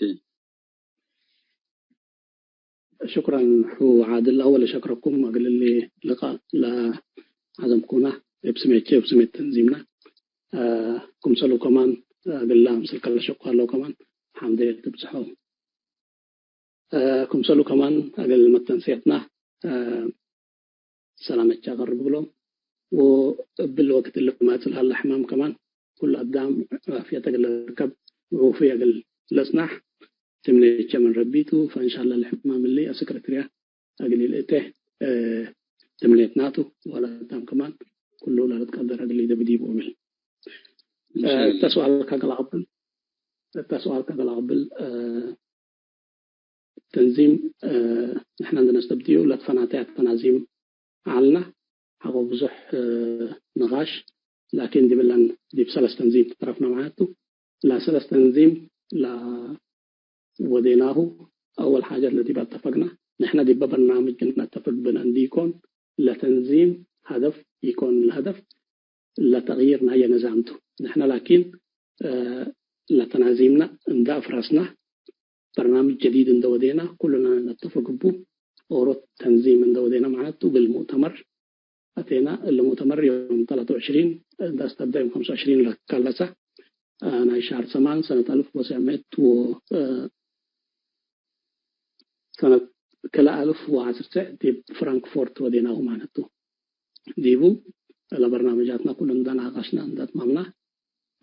ሽክረን ሑ ዓድል፣ አወል አሸክረኩም እግል እሊ ልቃእ ለዐዘምኩና እብ ስሜቼ ወእብ ስሜት ተንዚምና። አ፣ ክምሰሉ ከማን እግል ለአምስል ከለሸቁ ሀለው ከማን ሐምዴ ትብጽሖ። አ፣ ክምሰሉ ከማን እግል መተንስየትና፣ አ፣ ሰላመቼ አቀርብ እግሎም። ወእብል ወቅት እሊ መጽእ ለሀለ ሕማም ከማን ኩሉ አዳም ዓፍየት እግል ልርከብ ወዑፉይ እግል ለጽናሕ ትምኔቼ ምን ረቢ ቱ። ፈእንሻለ ለሕማም እሊ አስክ ኤረትርያ እግል ኢልእቴ፣ እ፣ ትምኔትና ቱ። ወለአዳም ከማን ኩሉ ለልትቀደር እግል ኢደብዲቡ እብል። እ፣ እንሻአላህ። እተ ሰዋልከ እግል አቅብል፣ እተ ሰዋልከ እግል አቅብል፣ እ፣ ተንዚም፣ እ፣ ንሕነ እንዴ ነስተብድዩ ለትፈናተያት ተናዚም ዐልነ። ሐቆ ብዙሕ፣ እ፣ ንቃሽ፣ ላኪን ዲብለን ዲብ ሰለስ ተንዚም ተጠረፍነ ማለት ቱ። ለሰለስ ተንዚም ለወዴናሁ፣ አወል ሓጀት ለዲብ አተፈቅነ፣ ንሕነ ዲበ በርናምጅ ነአተፍቅ ብነ እንዲኮን፣ ለተንዚም ሀደፍ ኢኮን፣ ለሀደፍ ለተቅይር ናየ ንዛም ቱ። ንሕነ ላኪን፣ እ፣ ለተናዚምነ እንደ አፍረስነ፣ በርናምጅ ጀዲድ እንደ ወዴነ፣ ኩሉነ ነአተፍቅ እቡ። ኦሮት ተንዚም እንደ ወዴነ መዓት ቱ፣ እግል ሙእተመር አቴና። እሊ ሙእተመር ዮም ተላተ ወዕሽሪን፣ እንደ አስተብዳ ዮም ሐምሳ ወዕሽሪን ለካለሰ፣ አ፣ ናይ ሻር ሰማን ሰነት አልፍ ወሰዕ ምእት ወ፣ አ፣ ሰነት ክልኤ አልፍ ወዐስር ዲብ ፍራንክፎርት ወዴናሁ ማለት ቱ። ዲቡ ለበርናመጃትና ኩሉ እንደ ናቀሽና እንደ አትማምና፣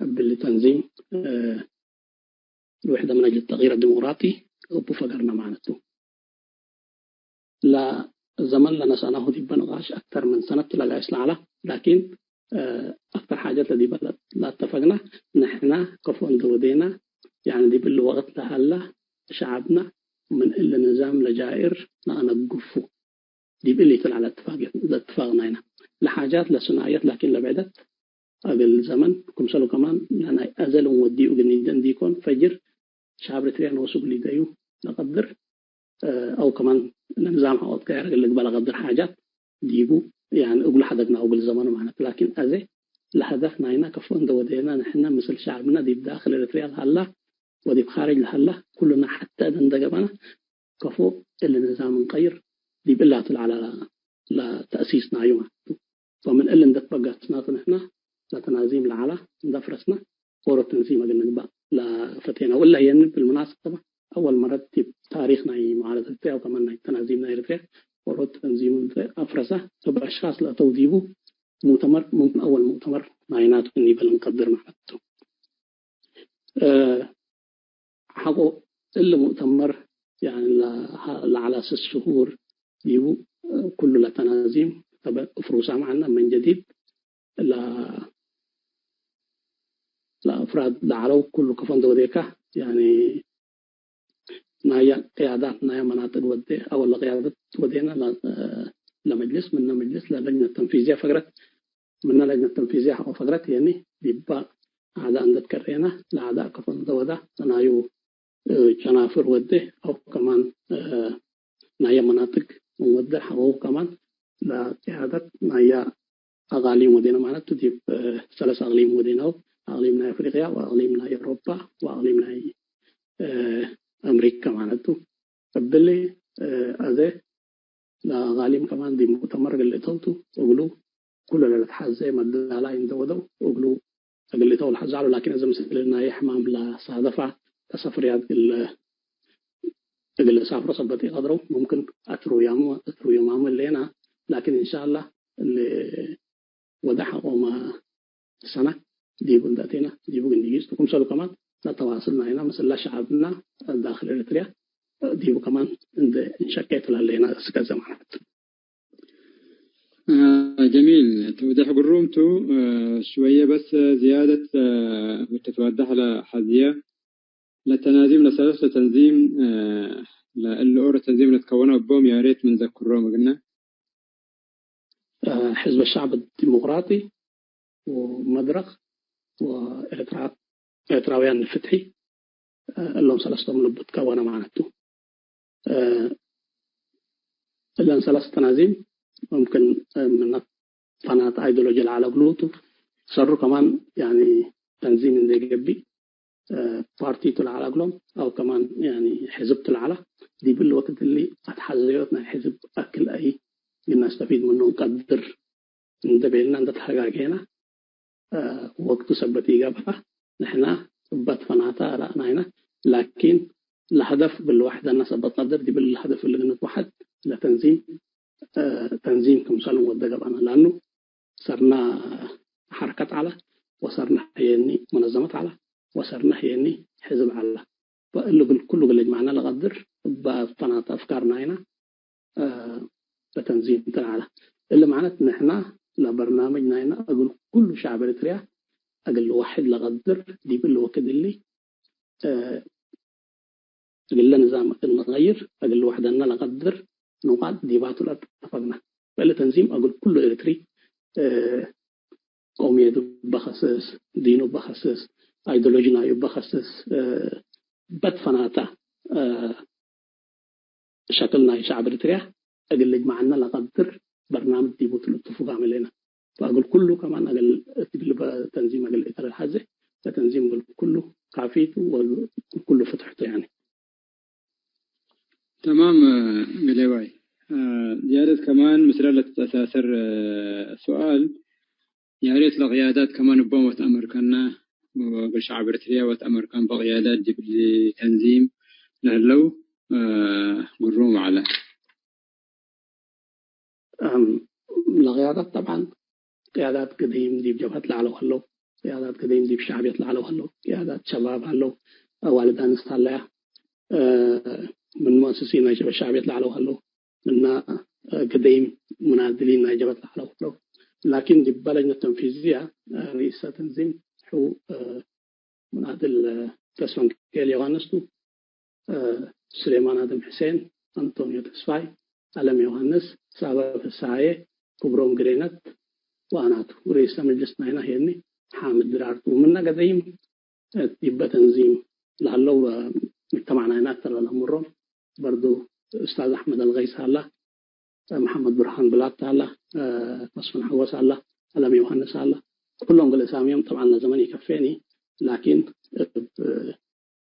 እብሊ ተንዚም፣ አ፣ ውሕደ ምን አጅል ተግይር ዲሞቅራጢ እቡ ፈገርነ ማለት ቱ። ለዘመን ለነሰአናሁ ዲበ ንቃሽ አክተር ምን ሰነት ለጋይስ ለዐለ፣ ላኪን፣ አ፣ አክተር ሓጀት ለዲበ ለአተፈግነ፣ ንሕነ ከፎ እንደ ወዴነ፣ ያኒ ዲብ እሊ ወቅት ለሀለ ሸዐብነ ምን እሊ ንዛም ለጃኢር ነአነግፉ። ዲብ እሊ ቱ ለዐለ እትፋቅ፣ ለእትፋቅ ናይነ። ለሓጃት ለሱናየት ላኪን ለብዕደት፣ እግል ዘመን ክምሰሉ ከማን ለናይ አዘ ልንወድዩ እግል ኒደ እንዲኮን፣ ፈጅር ሻብ ኤሪትርያ ኖሱ እግል ኢደዩ ለቀድር፣ እ፣ አው ከማን ለንዛም ሐቆት ጋር እግል ልግበእ ለቀድር ሓጃት ዲቡ፣ ያኒ እግሉ ሐደግናሁ እግል ዘመኑ ማለት። ላኪን አዜ ለሀደፍ ናይና ከፎ እንደ ወዴና ንሕነ ምስል ሻዕብና ዲብ ዳክል ኤሪትርያ ለሀላ ወዲብ ካርጅ ለሀላ ኩሉና ሐተ እት እንደ ገብአና ከፎ እሊ ንዛም እንቀይር ዲብ እላቱ ለዐለ ለተእሲስ ናዩ ማለት ቱ። ወምን እሊ እንደ ትበገስናቱ ንሕና ለተናዚም ለዐላ እንደ አፍረስና ኦሮ ተንዚም እግል ንግባእ ለፈቴና። ወእለ ህዬ እኒ ብልሙናሰበ አወል መረት ዲብ ታሪክ ናይ ሙዓረደት ኤሪትርያ ወከማን ናይ ተናዚም ናይ ኤሪትርያ ኦሮ ተንዚም እንደ አፍረሰ እብ አሽካስ ለአተው ዲቡ ሙእተመር ሙምክን አወል ሙእተመር ናይናቱ እኒ በል እንቀድር ማለት ቱ። እ፣ ሐቆ እሊ ሙእተመር፣ ያኒ፣ ለ-፣ ለዐለ ስስ ሽሁር ዲቡ፣ ኩሉ ለተናዚም ተበ እፍሩሳም ዐልነ ምን ጀዲድ፣ ለ-፣ ለአፍራድ ለዐለው ኩሉ ከፎ እንደ ወዴካ፣ ያኒ፣ ናየ ቅያዳት ናየ መናጥቅ ወዴ፣ አወል ለቅያደት ወዴነ ለ-፣ ለመጅልስ፣ ምነ መጅልስ ለለጅነት ተንፊዝየ ፈግረት፣ ምነ ለጅነት ተንፊዝየ ሐቆ ፈግረት፣ ያኒ፣ ዲባ አዕዳእ እንደ ትከሬነ፣ ለአዕዳእ ከፎ እንደ ወዳ፣ ለናዩ እ፣ ጨናፍር ወዴ አው ከማን፣ እ፣ ናየ መናጥቅ እንወዴ ሐቆሁ ከማን ለቅያደት ናየ አቃሊም ወዴነ ማለት ቱ ዲብ፣ እ፣ ሰለስ አቅሊም ወዴናው፣ አቅሊም ናይ አፍሪቅያ ወአቅሊም ናይ አውሮፓ ወአቅሊም ናይ፣ እ፣ አምሪካ ማለት ቱ። እብሊ፣ እ፣ አዜ ለአቃሊም ከማን ዲብ ሙእተመር እግል ልእተው ቱ፣ እግሉ ኩሉ ለልትሐዜ መዳላይ እንደ ወደው እግሉ እግል ልእተው ለሐዛሉ። ላኪን እዘ ምስል ናየ ሕማም ለሳደፋ ተሰፍርያት እግል፣ እግል ለሳፍሮ ሰበት ኢቀድረው፣ ሙምክን አትሩያሙ፣ አትሩዩማሙ እሌና። ላኪን እንሻአላህ እሊ ወደ ሐቆመ ሰነ ዲቡ እንደ አቴና ዲቡ እንዲጊዝ ክምሰሉ ከማን ለተዋስል ናይና ምስል ለሸዐብና ዳክል ኤሪትርያ ዲቡ ከማን እንደ እንሸቄ ትላለና እስከ ዘማናት። አ፣ ጀሚል፣ ተውዴሕ ግሩም ቱ። አ፣ ሽወየ በስ ዝያደት፣ አ፣ ወተትዋዳሕ ለሐዝየ ለተናዚም ለሰለስ ለተንዚም፣ አ፣ ለእሊ ኦሮ ተንዚም ለትከወነ እቦም ያሬት ምን ዘክሮም እግልነ። አ፣ ሕዝብ ሸዕብ ዲሞቅራጢ ወመድረክ ወኤርትራ-፣ ኤርትራውያን ፍትሒ፣ አ፣ እሎም ሰለስቶም ልቡ ትከወነ ማለት ቱ። እ፣ እለን ሰለስ ተናዚም ሙምክን፣ እ፣ ምነ ፈናት አይዲዮሎጂ ለዐለ እግሉ ቱ። ሰሩ ከማን፣ ያኒ፣ ተንዚም እንዴ ገብእ፣ እ፣ ፓርቲ ቱ ለዐለ እግሎም፣ አው ከማን፣ ያኒ፣ ሕዝብ ቱ ለዐለ፣ ዲብ እሊ ወቅት እሊ አትሐዘዮት ናይ ሕዝብ አክል አይ ግና ነስተፊድ ምኑ እንቀድር እንደ ቤልና እንደ ተሀጋጌና፣ እ፣ ወቅቱ ሰበት ኢገብአ፣ ንሕና እበ ትፈናተ ረአናይነ፣ ላኪን ለሀደፍ እግል ወሐደነ ሰበት ቀድር፣ ዲብ ለሀደፍ እሊ ንትወሐድ ለተንዚም፣ እ፣ ተንዚም ክምሰል እንወደ ገብአነ። ለአኑ ሰርነ ሐርከት ዐለ፣ ወሰርነ ህዬኒ መነዘመት ዐለ፣ ወሰርነ ህዬኒ ሕዝብ ዐለ። ወእሊ እግል ኩሉ እግል ልጅመዐነ ለቀድር እበ ፈናተ አፍካር ናይነ፣ እ፣ ለተንዚም ተ ለዐለ። እሊ መዕነት ንሕና ለበርናምጅ ናይና እግል ኩሉ ሸዕብ ኤሪትርያ እግል ልወሕድ ለቀድር፣ ዲብ እሊ ወክድ እሊ፣ እ፣ እግለ ንዛም እግል ንቀይር እግል ልወሕደነ ለቀድር ኑቃጥ ዲባቱ ለአተፈቅነ። ወእሊ ተንዚም እግል ኩሉ ኤሪትሪ፣ እ፣ ቀውምየቱ በከስስ፣ ዲኑ በከስስ፣ አይዲዮሎጂ ናዩ በከስስ፣ እ፣ በትፈናተ፣ እ፣ ሸክል ናይ ሸዕብ ኤሪትርያ እግል ልጅመዐነ ለቀድር በርናምጅ ዲቡ ቱ ልትፉጋም ህሌነ። ፈእግል ኩሉ ከማን እግል እት እግል በተንዚም እግል ኢተለልሐዜ፣ ለተንዚም እግል ኩሉ ካፊ ቱ ወእግል ኩሉ ፍትሕ ቱ ያኒ። ተማም ገሌዋይ። እ፣ ዝያደት ከማን ምስለ ለትተአሳሰር፣ እ፣ ሱኣል፣ ያሬት ለቅያዳት ከማን እቦም ወትአመርከና፣ ወእግል ሸዐብ ኤረትርያ ወትአመርከን በቅያዳት ዲብሊ ተንዚም ለህለው፣ እ፣ ግሩም ዐለ። እም፣ ለቅያዳት ጠብዓን ቅያዳት ገደይም ዲብ ጀብሀት ለዐለው ሀለው፣ ቅያዳት ገደይም ዲብ ሸዕብየት ለዐለው ሀለው፣ ቅያዳት ሸባብ ሀለው፣ አዋልድ አንስት ሀለያ፣ እ፣ ምን ሙአስሲን ናይ ሸበ-፣ ሸዕብየት ለዐለው ሀለው፣ ምና፣ እ፣ ገደይም ሙናድሊን ናይ ጀብሀት ለዐለው ሀለው። ላኪን ዲብ ለጅነት ተንፊዝያ፣ እ፣ ርኢሰ ተንዚም ሑ፣ እ፣ ሙናድል፣ እ፣ ተስፈንኬል ዮሐንስ ቱ። እ፣ ሱሌማን አደም ሕሴን፣ አንቶንዮ ተስፋይ፣ አለም ዮሐንስ፣ ሳበ ፍስሃዬ፣ ክብሮም ግሬነት ወአናቱ። ርኢሰ መጅልስ ናይና ሄኒ ሓምድ ድራር ቱ። ምነ ገደይም፣ እ፣ ዲበ ተንዚም ለሀለው፣ እ፣ ሙጅተማዕ ናይና አክተር ለለአምሮም በርዱ ኡስታዝ አሕመድ አልገይስ ሀላ፣ መሐመድ ብርሃን ብላታ ሀላ፣ መስፍን ሐወስ ሀላ፣ አለም ዮሐንስ ሀላ። ኩሎም እግል እሳምዮም ጠብዓን ለዘመን ኢከፌኒ፣ ላኪን እብ፣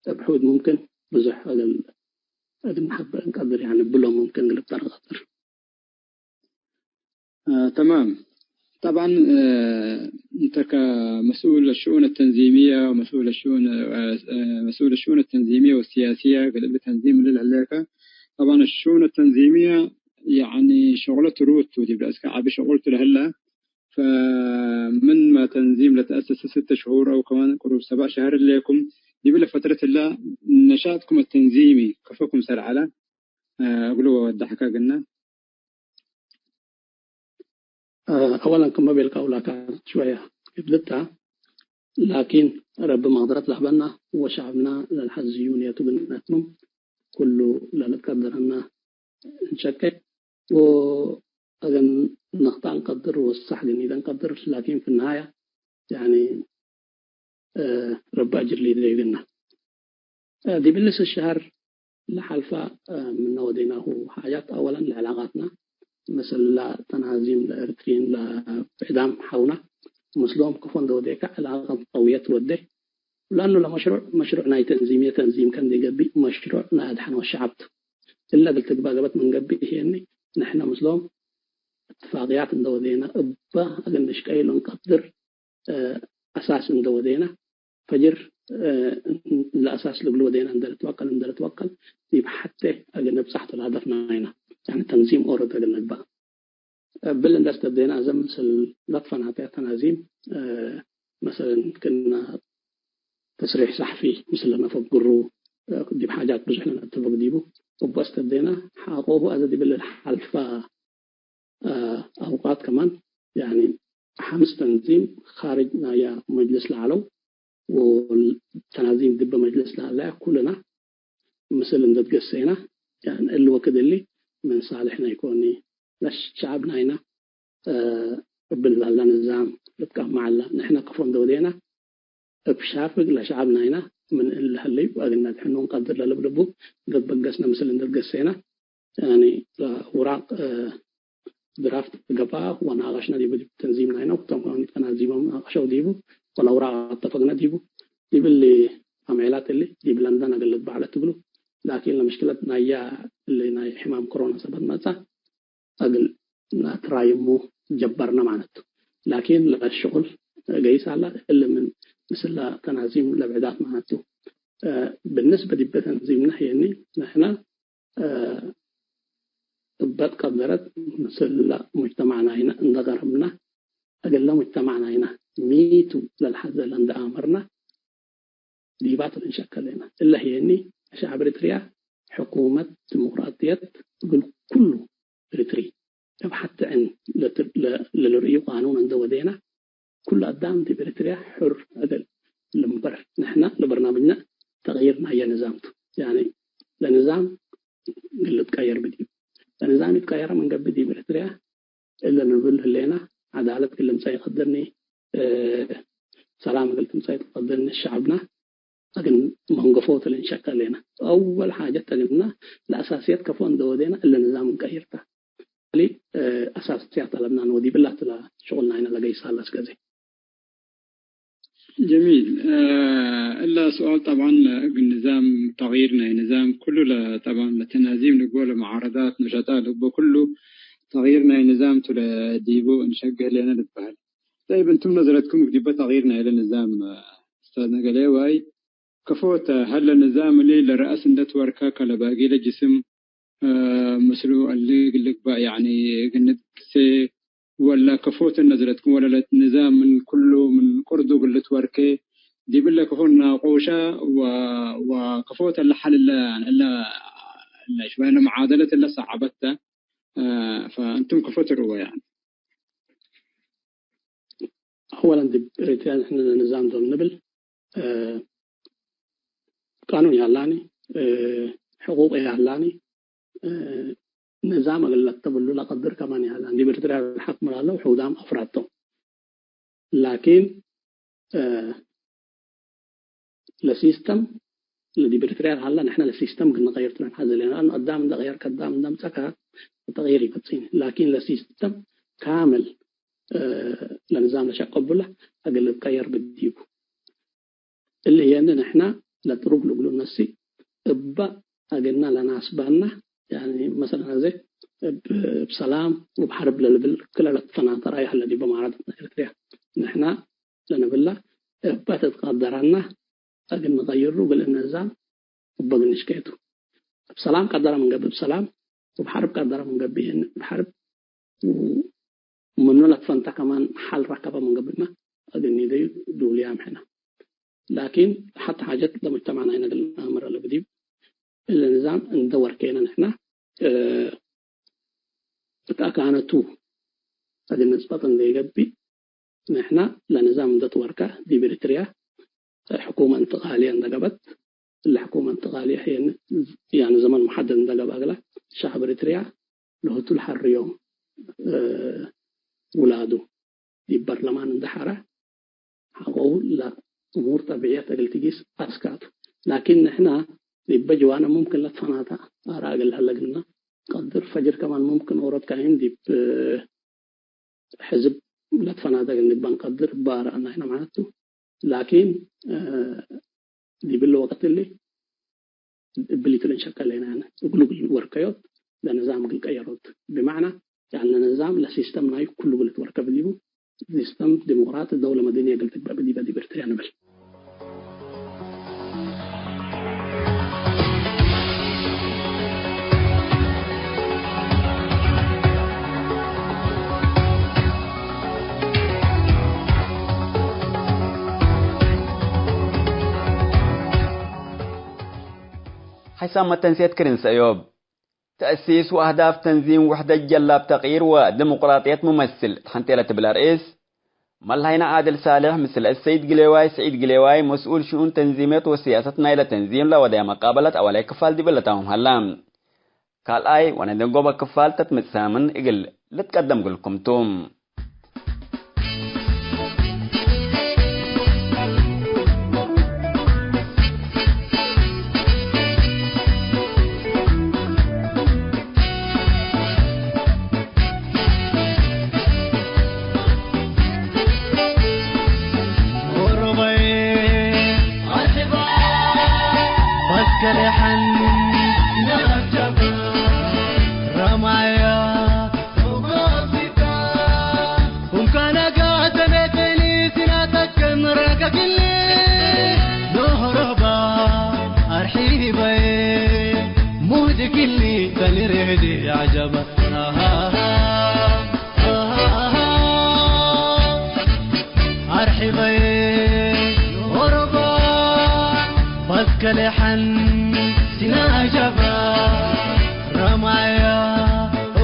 እብ ሑድ ሙምክን ብዙሕ እግል፣ እግል ነሐብር እንቀድር፣ ያኒ ብሎም ሙምክን እግል እብጠር እቀድር። አ፣ ተማም። ጠብዓን፣ አ፣ እንተ ከመስኡል الشؤون التنظيمية ومسؤول الشؤون، አ፣ አ፣ مسؤول الشؤون التنظيمية والسياسية እግል እሊ ተንዚም እሊ ለህሌከ፣ ጠብዓን الشؤون التنظيمية ያኒ ሸቁለት ሩቱ ዲብ ረአስከ ዐቢ ሸቁልቱ ለህለ፣ ፈምንመ ተንዚም ለተአሰሰ ስተ ሽሁር አው ከማን ቅሩብ ሰብዕ ሸህር ህሌኩም፣ ዲብለ ፈትረት ህለ ነሻጥኩም التنظيمي ከፎኩም ሰር ዐለ፣ አ፣ እግሉ ወወደሐከ ግነ። አ፣ አወለን ክመ ቤልካሁ ላካት ሽወያ ክብድት ተ፣ ላኪን ረቢ መቅደረት ለሀበና ወሸዐብና ለልሐዝዩ ንየቱ እግል ነትምም ኩሉ ለልትቀደረና እንሸቄ ወአገን ነክጣ እንቀድር ወሳሕ ግኒደ እንቀድር፣ ላኪን ፊ ነሃያ ያኒ፣ እ፣ ረቢ አጅር ሊደዩ ግና። እ፣ ዲብ እሊ ስስ ሸሀር ለሐልፈ፣ እ፣ ምነ ወዴናሁ ሓጃት፣ አወለን ለዕላቃትና ምስል ለተናዚም ለኤርትሪን ለብዕዳም ሐውና ምስሎም ከፎ እንደ ወዴከ ዕላቀት ቀውየት ወዴ። ለአኑ ለመሽሩዕ፣ መሽሩዕ ናይ ተንዚም፣ የተንዚም ከእንዴ ገብእ መሽሩዕ ናይ አድሐን ወሸዐብ ቱ። እለ እግል ትግባእ ገበት ምን ገብእ ህዬኒ፣ ንሕነ ምስሎም እትፋቅያት እንደ ወዴና፣ እበ እግል ንሽቀዩ ለእንቀድር፣ እ፣ አሳስ እንደ ወዴና፣ ፈጅር፣ እ፣ ለአሳስ ልግል ወዴና እንደ ልትወቀል፣ እንደ ልትወቀል፣ ዲብ ሐቴ እግል ንብጻሕ ቱ ለሀደፍ ናይና። ያኒ ተንዚም ኦሮት እግል ንግባእ። እብል እንደ አስተብዴና፣ አዘ ምስል ለትፈናተ ተናዚም፣ እ፣ መሰለን፣ ክና ተስሪሕ ሰሕፊ ምስል ለነፈግሩ፣ እ፣ ዲብ ሓጃት ብዙሕ ለነአተፈቅ ዲቡ። እቡ አስተብዴና፣ ሐቆሁ አዘ ዲብል ለሐልፈ፣ እ፣ አውቃት ከማን፣ ያኒ፣ ሐምስ ተንዚም ካርጅ ናያ መጅልስ ለዐለው፣ ወተናዚም ዲበ መጅልስ ለሀለያ ኩልና ምስል እንደ ትገሴና፣ ያኒ እሊ ወክድ እሊ ምን ሳልሕና ኢኮኒ፣ ለሸዐብ ናይና፣ እ፣ እብል ላለ ንዛም ልትቀመዕ ዐለ። ንሕነ ከፎ እንደ ወዴና፣ እብ ሻፍግ ለሸዐብ ናይና ምን እሊ ህለዩ እግል ነድሕኑ እንቀድር ለልብልቡ እንደ ትበገስነ ምስል እንደ ትገሴና፣ ያኒ ለአውራቅ፣ እ፣ ድራፍት ገብአ ወናቀሽነ ዲቡ፣ ዲብ ተንዚም ናይነ፣ ክቶም ከማን ተናዚሞም ናቀሸው ዲቡ፣ ወለአውራቅ አተፈቅነ ዲቡ። ዲብ እሊ አምዔላት እሊ ዲብ ለንደን እግል ልትበዐለ ትብሉ። ላኪን ለምሽክለት ናያ እሊ ናይ ሕማም ኮሮና ሰበት መጽአ፣ እግል ነአትራይሙ ጀበርነ ማለት ቱ። ላኪን ለሽቁል ገይስ ዐለ፣ እሊ ምን ምስለ ተናዚም ለብዕዳት ማለት ቱ። እ፣ ብንስበ ዲበ ተንዚምነ ህዬኒ፣ ንሕነ እ፣ እበ ትቀደረት ምስለ ሙጅተማዕ ናይነ እንደ ገረምነ፣ እግለ ሙጅተማዕ ናይነ ሚ ቱ ለልሐዘ ለእንደ አመርነ፣ ዲባቱ ልንሸከ ሌነ። እለ ህዬኒ፣ ሸዐብ ኤሪትርያ ሕኩመት ዲሞቅራጥየት እግል ኩሉ ኤሪትሪ እብ ሐቲ ዕን ለትር-፣ ለ-፣ ለልርእዩ ቃኑን እንደ ወዴነ፣ ኩሉ አዳም ዲብ ኤሪትርያ ሕር እግል ልንበር። ንሕነ ለበርናምጅነ ተቅይር ናየ ንዛም ቱ። ያኒ ለንዛም እግል ልትቀየር ብዲብ። ለንዛም ኢትቀየረ ምን ገብእ ዲብ ኤሪትርያ እለ ንብል ህሌና፣ ዐዳለት እግል ልምጸእ ኢቀድርኒ፣ እ፣ ሰላም እግል ትምጸእ ኢትቀድርኒ፣ ሸዐብና እግል መንገፎ ቱ ልንሸቀ ህሌና። አወል ሓጀት እግልና ለአሳስየት ከፎ እንደ ወዴና እለ ንዛም እንቀይር ተ። እሊ፣ እ፣ አሳስያት አለብና ንወዲብ እላ ቱ ለሽቁል ናይነ ለገይስ ሀለ እስከ ዘይ። ጀሚል። እ፣ እለ ሱኣል ጠብዓን እግል ንዛም፣ ተግይር ናይ ንዛም ኩሉ ለ-፣ ጠብዓን ለተናዚም ልግቦ፣ ለመዓረዳት ነሸጣ ልግቦ ኩሉ ተግይር ናይ ንዛም ቱ ለዲቡ እንሸግህ ሌነ ልትበህል። ጠይብ፣ እንቱም ነዘረትኩም እብ ዲበ ተግይር ናይለ ንዛም፣ ኡስታዝነ ገሌዋይ፣ ከፎ ተ ሀለ ንዛም እሊ ለረአስ እንዴ ትወርከ ከለባጊለ ጅስም፣ እ፣ ምስሉ እሊ እግል ልግባእ፣ ያኒ እግል ንድሴ፣ ወለ ከፎ ተ ነዝረትኩም፣ ወለ ለንዛም ምን ኩሉ ምን ቅርዱ እግል ልትወርከ፣ ዲብ እለ ከፎ ናቆሻ ወ-፣ ወከፎ ተ ለሐል እለ፣ እለ፣ እለ ሽባይ ለመዓደለት እለ ሰዓበት ተ፣ እ፣ ፈእንቱም ከፎ ትርእዎ ያኒ። አወለን ዲብ ኤሪትርያ ንሕነ ንዛም ዶል ንብል፣ እ፣ ቃኑን ይሀላኒ፣ እ፣ ሕቁቅ ይሀላኒ፣ እ፣ ንዛም እግል ለተብሉ ለቀድር ከማን ይሀላኒ። ዲብ ኤሪትርያ ለሐክም ላለው ሕውዳም አፍራድ ቶም። ላኪን፣ እ፣ ለሲስተም ለዲብ ኤሪትርያ ለሀለ፣ ንሕነ ለሲስተም እግል ንቀይር ቱ ለንሐዜ ለነ። ለአኑ አዳም እንደ ቀየር፣ ከዳም እንደ አምጸካ ተቅይር ኢመጽእኒ። ላኪን ለሲስተም ካምል፣ እ፣ ለንዛም ለሸቀቡለ እግል ልትቀየር ብዲቡ። እሊ ህዬ እንዴ ንሕነ ለጥሩግ ልግሉ ነስእ፣ እበ እግልነ ለናስባነ፣ ያኒ መሰለን አዜ እብ፣ እብ ሰላም ወእብ ሐርብ ለልብል ክለ ለትፈናተ ረአይ ሀለ ዲበ መዓረደትነ ኤሪትርያ። ንሕነ ለንብላ፣ እበ ትትቀደረነ እግል ንቀይሩ እግል እንዛም እበ እግል ንሽቄ ቱ። እብ ሰላም ቀደረ ምን ገብእ እብ ሰላም፣ ወእብ ሐርብ ቀደረ ምን ገብእ እብ ሐርብ፣ ወምኑ ለትፈንተ ከማን ሐል ረከበ ምን ገብእመ እግል ኒደዩ ዱልያም ሕነ። ላኪን ሐተ ሓጀት ለሙጅተማዕ ናይነ እግል ነአምረ ለብዲብ፣ እሊ ንዛም እንደ ወርኬነ ንሕነ፣ እ፣ እት አካነቱ እግል ንጽበጥ እንዴ ገብእ፣ ንሕነ ለንዛም እንደ ትወርከ ዲብ ኤሪትርያ ሕኩመ እንትቃልየ እንደ ገብአት፣ እለ ሕኩመ እንትቃልየ ህዬ፣ ያኒ ዘመን መሐደድ እንደ ገብአ እግለ ሸዐብ ኤሪትርያ ለህቱ ለሐርዮም፣ እ፣ ውላዱ ዲብ በርለማን እንደ ሐረ፣ ሐቆሁ ለእሙር ጠቢዕየት እግል ትጊስ አስካቱ። ላኪን ንሕነ ዲበ ጅዋነ ሙምክን ለትፈናተ አራእ እግል ለሀለ እግልነ ቀድር። ፈጅር ከማን ሙምክን ኦሮት ካይን ዲብ ሕዝብ ለትፈናተ እግል ንግበእ እንቀድር እበ አራእ ናይነ ማለት ቱ። ላኪን፣ እ፣ ዲብለ ወቅት እሊ እብሊቱ ለንሸቀ ሌነ፣ ያኒ እግሉ እግል ወርከዮት ለንዛም እግል ቀየሮት። ብመዕና፣ ያኒ ለንዛም ለሲስተም ናዩ ኩሉ እግል ትወርከ ብዲቡ፣ ሲስተም ዲሞቅራጢ ደውለ መደንየ እግል ትግበእ ብዲበ ዲብ ኤሪትርያ ንብል። ሐይሳም መተንሴት ክርን ሰእዮብ። ተእሲስ ወአህዳፍ ተንዚም ውሕደት ጀላብ ተቅይር ወዲሞቅራጥየት ሙመስል እት ሐንቴ ለትብል አርእስ፣ መልሀይነ ዓድል ሳልሕ ምስል አሰይድ ግሌዋይ ስዒድ ግሌዋይ መስኡል ሽኡን ተንዚምየት ወሲያሰት ናይለ ተንዚም ለወደየ መቃበለት አወላይ ክፋል ዲብለ ለታምም ሀላ። ካልኣይ ወነደንጎበ ክፋል ተትመጽእ ሳምን እግል ልትቀደም እግልኩም ቱ። አርሒበየ ኦሮባ ባትከሌ ሐን ሲና ጀባ ረማያ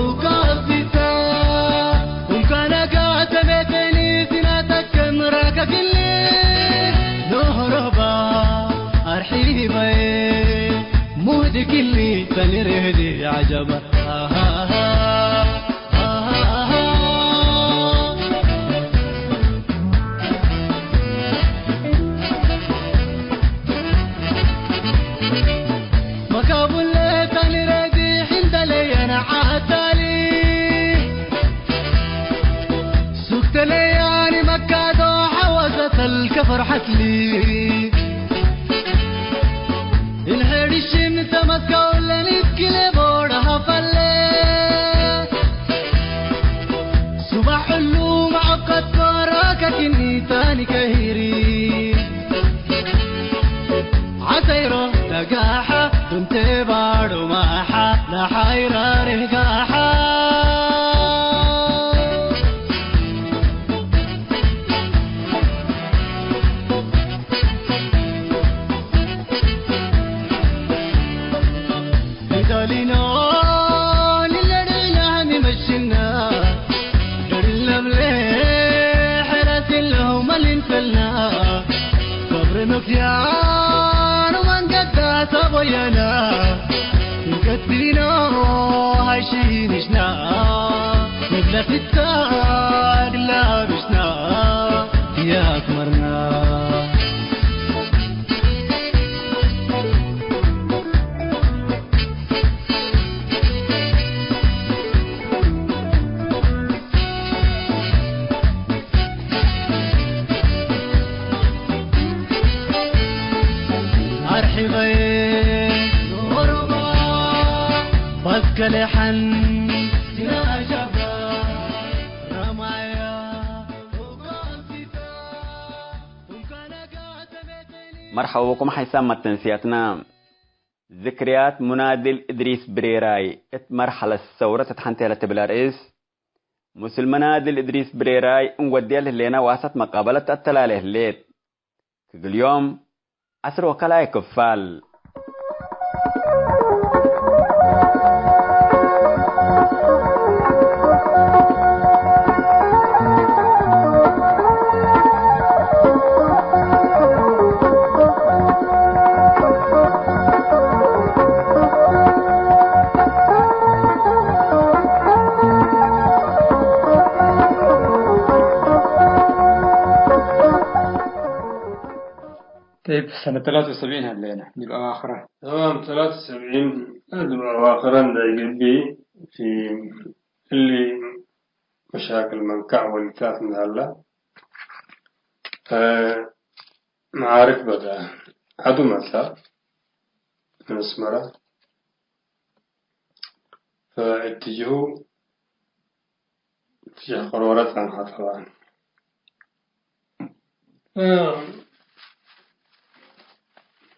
ኡቃዚታ ኡንካና ጋተሜቴኒ ሲና ተከምራ ከግሊ ኖሮባ አርሒበየ ሙህድ ግሊ ተኒ ሬህዲ አጀባ እንሕርሽም ተመስከው ለንክለ ቦርሃ ፈለ ሱባሕ እሉ መዐቀት ኮራከ ክኒታኒ ከሂሪ ዐሰይሮ ደጋሓ ዱንቴ ባዶ ማሓ ለሓይራ ርህጋሓ። ፊዳሊኖ ንለድላሚ መሽና ደርለምለ ሕረስ ለሁ መሊን ፈልና ገብረ መክያኑ መንገዳ ሰቦየና ንገድቢኖ ሃይሺንሽና ንብለፊታ ግላብሽና ያክመርና። አርሒበየ ኦሮሞ ባስከለ ሐን ሲናሻባ ረማያ መርሐባ ብኩም ሓይሳም መተንስያትና። ዝክርያት ሙናድል እድሪስ ብሬራይ እት መርሐለት ሰውረት እት ሐንቴ ለትብል አርእስ፣ ምስል ሙናድል እድሪስ ብሬራይ እንወድየ ለህሌነ ዋሰት መቃበለት ተአተላሌ ህሌት። ክግል ዮም ዐስር ወከላይ ክፋል። طيب، سنة ثلاثة وسبعين هلينا، ዲብ አዋኽረ። ተማም፣ ተላተ ወሰብዒን ዲብ አዋኽረ እንዴ ገብእ፣ ፊ እሊ መሻክል መንካዕ ወሊታት እንዴ ሀላ፣ አ፣ መዓርክ በዳ ዐዱ መጽአ ምን አስመረ። ፈእትጅሁ እትጅህ ቀሮረ ጸንሐ ጠብዐን። አ፣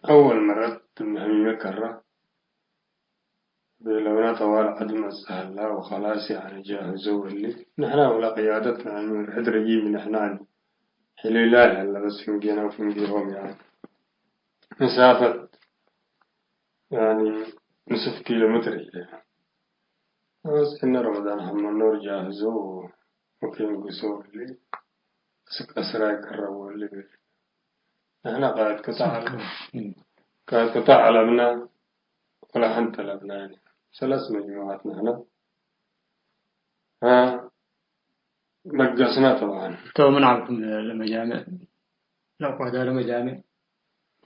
አወል መረት እብ ሀሚመ ከረ። ቤለውነ ጠዋል ዐድ መጽእ ሀላ ወኸላስ፣ ያኒ ጃህዞ ወሊ። ንሕና ወለ ቅያደት፣ ያኒ፣ ሕድ ረዪም ንሕና፣ ያኒ፣ ሕሌላይ ሀለ በስ ፍንጌና ወፍንጌሆም፣ ያኒ፣ መሳፈት፣ ያኒ፣ ንስፍ ኪሎ ሜትር ህዬ። በስ እነ ረመዳን ሐመኖር ጃህዞ ወኬን ጉሶ ወሊ፣ እስክ አስራይ ቀረብ ወሊ ቤለ። ንሕና ቃእድ ቅጣዕ፣ ቃእድ ቅጣዕ አለብና። ወለሐን ጠለብና፣ ያኒ፣ ሰለስ መጅሙዓት ንሕና፣ አ፣ በገስና ጠብዐን። ቶ ምን ዐልኩም ለመጃምዕ? ለአቋዳ ለመጃምዕ?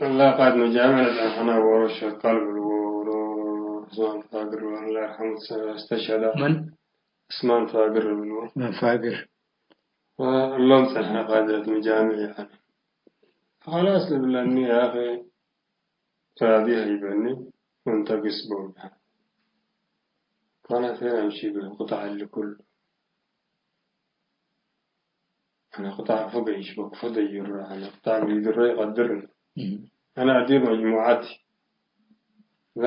ወላ ቃእድ መጃምዕ ለጸንሐና ዎሮ ሸቃል ብልዎ፣ ዎሮ ዑስማን ፋግር፣ አላህ ይርሐሙ፣ እስተሸሀደ። መን? ዑስማን ፋግር ብልዎ። ዑስማን ፋግር። ወእሎም ጸንሐ ቃድረት መጃምዕ፣ ያኒ። ኸላስ ልብለኒ፣ ያአኺ፣ ራዲ ሀይበኒ ወእንተ ግስቦም። ካነ ፌን አምሺ ብሎ ቅጣዕ እሊ ኩሉ። አነ ቅጣዕ ፎ ገይሽ ወክፎ ደዩረ፣ አነ ቅጣዕ ቢድረ ይቀድር። እም። አነ አዲር መጅሙዓቲ። ላ፣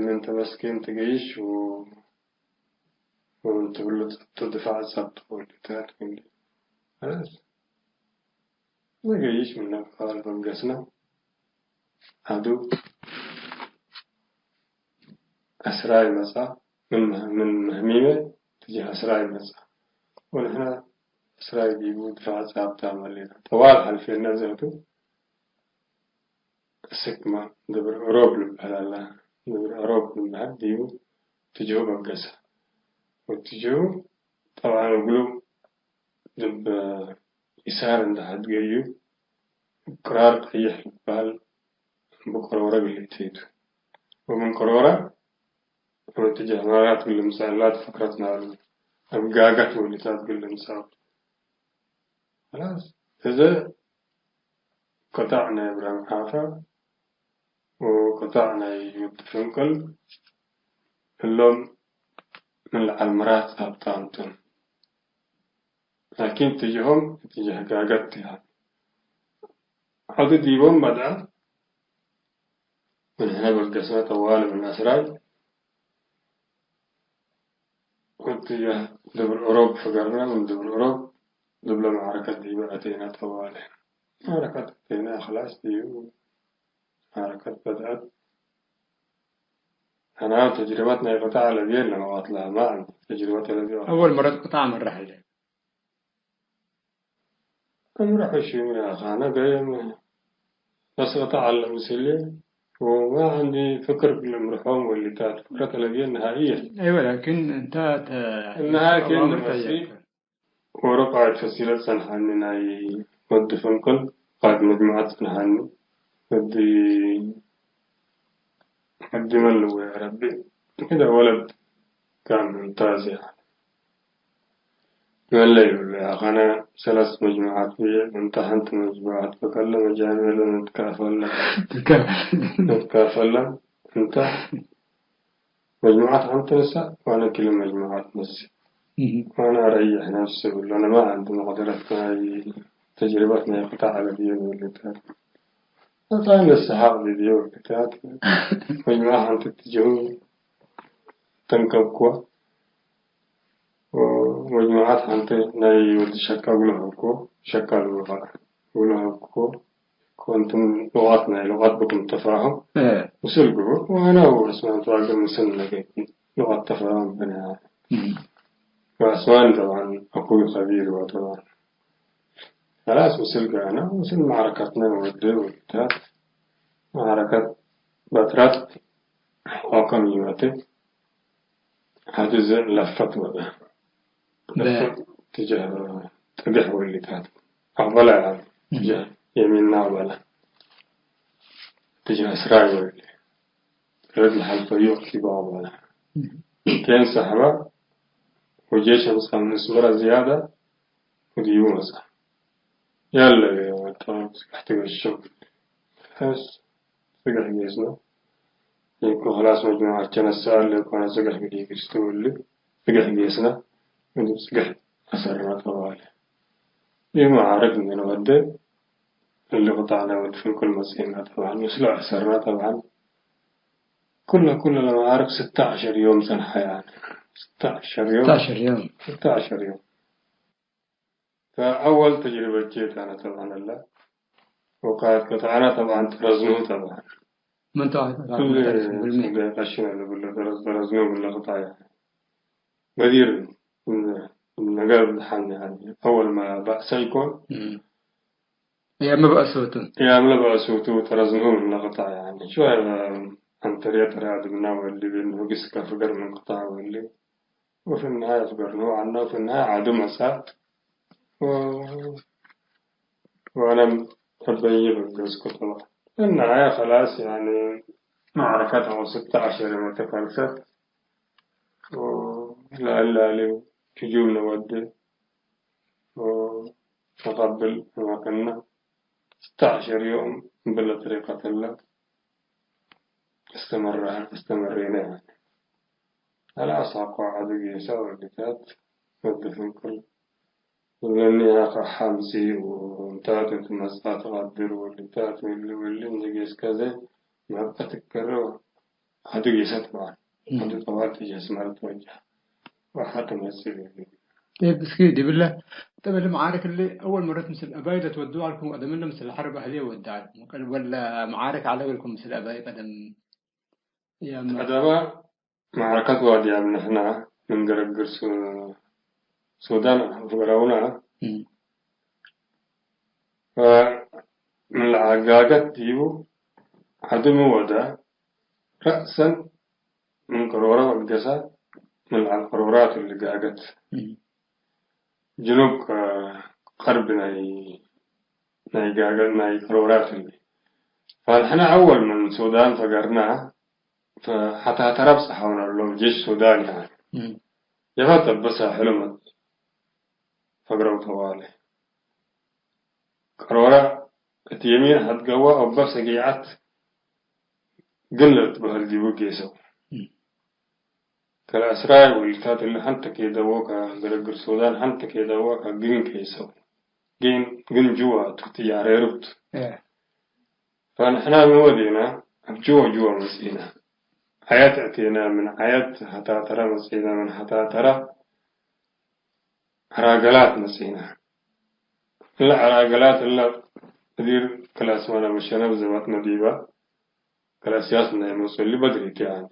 ምን ተመስኬን ትገይሽ ወ-፣ ወምን ትብሎ ጸብጦ ድፋዕ ጸብጦ ወልታት እንዴ። ኸላስ። መገይሽ ምነ ቃል በገስነ ዐዱ አስራይ መጽአ፣ ምን መህ-፣ ምን መህሚመ ትጅህ አስራይ መጽአ። ወንሕነ አስራይ ዲቡ ድፋዕ ጻብጣ መሌና። ጠዋል ሐልፌነ ዘህቱ እስክመ ድብር ዕሮብ ልብሀል አለ። ድብር ዕሮብ ልብሀል ዲቡ ትጅሁ በገሰ። ወትጅሁ ጠብዓን እግሉ ዲብ ኢሳር እንዴ ሐድገዩ፣ ቅራር ቀይሕ ልባል እብ ቀሮረ እግል ኢተይቱ። ወምን ቀሮረ ወእትጀህ መራት እግል ልምጸእ እላት ፈክረት ናሉ፣ እብ ጋገት ወሊታት እግል ልምጸእ። ኸላስ፣ እዘ ቅጣዕ ናይ እብራሂም ሓፋ ወቅጣዕ ናይ ወዲ ፍንቅል እሎም ምን ለዐል ምራት ጻብጣም ቶም። ላኪን እትጀሆም እትጀህ ጋገት ቲ። ዐዱ ዲቦም በድዐ፣ ምን ሕነ በልገስነ ጠዋሊ ምን አስራይ፣ ወእትጀህ ድብል ኦሮብ ፍገርነ፣ ምን ድብል ኦሮብ ድብለ መዓረከት ዲበ አቴነ ጠዋሊ። መዓረከት አቴነ፣ ክላስ ዲቡ መዓረከት በድዐት። አና ተጅርበት ናይ ቅጣዕ ለብየን ለመዋት ለሀማ፣ ተጅርበት ለብየ አወል መረት ቅጣዕ መራሕ ህለ። እምርሑ ሽኑ ያኸ፣ አነ ገየም በስ ቅጣዕ አለ ምስሌ፣ ወማ ዐንዲ ፍክር ለምርሖም ወሊታት ፍክረት ለብየን ነሃኢየት። አይወ፣ ላኪን እንተ ተ-፣ እነሃ ኬን አዋምር መሲ ጠየቅ። ወረቃ ፈሲለት ጸንሐኒ ናይ ወዲ ፍንቅል ቃድ መጅሙዐት ጸንሐኒ። ወዲ፣ ወዲ መን ልወ ያ ረቢ፣ ክደ ወለድ ካን ሙምታዝ ያ። መን ለይብሉ ያ፣ አነ ሰለስ መጅሙዐት ብዬ፣ እንተ ሐንቲ መጅሙዐት በከለ መጃሚዕ ለነትካፈለ፣ ትካፈለ። ነትካፈለ፣ እንተ መጅሙዓት ዐንተ ንሳ፣ ወአነ ክል መጅሙዓት ነሲ። እህ። ወአነ አረይሕ ነፍሲ ብሎ፣ አነ ማ ዐንዲ መቅደረት ናይ ተጅርበት ናይ ቅጣዕ ለብዬ ወልታት። አታ ነሲ ሐቅ ልብዬ ወልታት። መጅሙዓ ዐንተ ትጅሁ ተንከብክወ። ወመጅሙዓት ዐንተ ናይ ወዲ ሸካ እግሉ ሀብኮ፣ ሸካ ልውቀ እግሉ ሀብኮ፣ ኮንቱም ሉቃት ናይ ሉቃት ብኩም ተፋሁም እ። ምስል ግቡእ፣ ወአነ ወዑስማን ተዋግር ምስል ነገድ ሉቃት ተፋሁም በነ። እም። ወዑስማን ጠብዓን አኩይ ከቢር ወጠብዓን። ከላስ ምስል ጋና፣ ምስል መዓረከትነ ወደ ወልታት፣ መዓረከት በትራት ሐቆከም ይመትክ፣ ሐቱ እዘ ለፈት ወደ። በ- ለፈት ትጀህ ጥግሕ ወሊታት። አቅበላ ያሉ እም። ትጀህ የሚና አቅበላ። ትጀህ እስራይ ወሊ። ረድ ለሐልፈዩ ኪባ አቅበላ። እም። ኬን ሰሕባ ወጄሽ አምሳ ምን እስመራ ዝያዳ ወዲቡ መጽአ። ያለ ወጣ ስጋሕቲ ገሾ። ሐስ ስጋሕ ጌስና። ይኩ ኸላስ መጅሙዓት ቸነሰ አለ ኮነ ስጋሕ ግዲ ግስቱ ወሊ ስጋሕ ጌስና። እንዱ ስጋሕ አሰርና ተባለ። ይህ መዓረክ እንዴ ወደ እሊ ቅጣዕና ወድ ፍንኩል መጽኤና ጠብዓን ምስሉ አሰርና ጠብዓን። ኩለ ኩለ ለመዓረክ ስተ ዐሸር ዮም ጸንሐ ያኒ። ስተ ዐሸር ዮም። ስተ ዐሸር ዮም። ስተ ዐሸር ዮም። ፈአወል ተጅሪበት ቼት አነ ጠብዐን እለ ወቃየት ቅጣዕነ ጠብዐን ጠረዝንሁ ጠብዐን። ምን ተዋሂድ እሊ ብልሚ? ቀሽነ ለብለ ጠረዝ፣ ጠረዝንሁ ብለ ቅጣዕ በዲር ነገር ብዝሓን ያኒ አወል ማ ባእሰ ኢኮን እም። ያም በአሶቱ። ያም ለበአሶቱ ጠረዝንሁ ብለ ቅጣዕ ያኒ ሸወየ አንተርየ ተራድምና ወሊ ቤንሁ ግስ ከፍገር ምን ቅጣዕ ወሊ። وفي النهاية أخبرناه عنه، في النهاية عادوا مسات و-، وأنا أبين بقص كتبة. في النهاية خلاص، يعني، معركة أو ستة عشر يوم تفلسف، ولعل عليه هجوم نودي، وتقبل ما كنا. ستة عشر يوم بلا طريقة الله. استمر، استمرينا يعني. አልአሳቆ ዐዱ ጌሰ ወልታት ወዲ ፍንቅል እብለኒ አከ ሐምሲ ወእንታት እት መጽአት ቀድር ወልታት ወሊ ወሊ እንዴ ጌስከ ዘ መብቀ ትከረ ዐዱ ጌሰት በዐል። እም። ዐዱ ጠዋል ትጀስመረት ወጀህ ወሐተ መጽእ። ጤብ እስኪ ዲብለ፣ ጤብ እሊ መዓርክ እሊ አወል መረት ምስል አባይ ለትወዱ አልኩም ቀደም እለ ምስል ሐርብ አህልየ ወደ አልኩም ወለ መዓርክ ዐለ እግልኩም ምስል አባይ ቀደም ያመ ቀደመ መዓርከት ዋድያም ንሕና ምን ገረግር ሱ-፣ ሱዳን ፍገረውና እም። ፈምን ለአጋገት ዲቡ ዐዱ ሚ ወደ ረእሰን ምን ቅሮረ ወልገሰ ምን ለዐል ቅሮራት እሊ ጋገት። እም። ጅኑብ ቀርብ ናይ፣ ናይ ጋገ-፣ ናይ ቅሮራት እሊ። ፈንሕነ አወል ምን ሱዳን ፈገርና፣ ፈሐታተረ ብጽሐውነ እሎም ጄሽ ሱዳን ያኒ። እም። የፈት እበ ሳሕሉ መጽእ ፈግረው ጠዋሊ። ቀሮረ እት የሚን ሐድገዋ፣ እበ ሰጊዐት ግን ለልትበህል ዲቡ ጌሰው። እም። ከለአስራይ ወሊታት እሊ ሐንተ ኬደወካ፣ ገረግር ሱዳን ሐንተ ኬደወካ ግን ጌሰው። ግን፣ ግን ጅዋ ቱ ትያሬሩት። እ። ፈንሕና ምን ወዴና፣ እብ ጅወ ጅወ መጽኢና። ዐየት አቴና፣ ምን ዐየት ሐታተረ መጽኢና፣ ምን ሐታተረ ዐራገላት መጽኢና። እለ ዐራገላት እለ እዲር ክላስ መነ መሸነብ ዘበጥነ ዲበ ክላስያስ ናይ መጽኡ እሊ በድሪት ያኒ።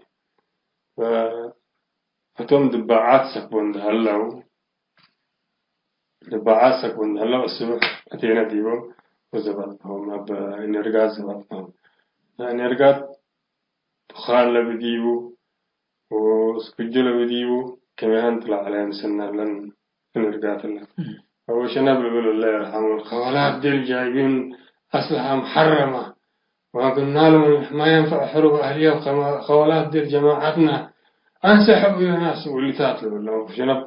ወእቶም ድባዓት ሰክቦ እንደ ሀለው፣ ድባዓት ሰክቦ እንደ ሀለው፣ አስብሕ አቴነ ዲቦም ወዘበጥነሆም፣ እብ ኢነርጋት ዘበጥነሆም። ኢነርጋት ቱኻን ለብዲቡ ወስኩጆ ለብዲቡ፣ ከመ ሀንት ለዐለ ምስናለን እንርጋትለ። እም። አቡ ሸነብ ልብል እለ የርሐሙ፣ ከወላት ዲብ ጃይቢን አስልሐ መሐረመ፣ ወአቅምናሎም ማ የንፈዕ ሕሩብ አህልየ፣ ከወላት ዲብ ጀማዐትና አንሰሐቡ ዮናስ ወሊታት ልብል። አቡ ሸነብ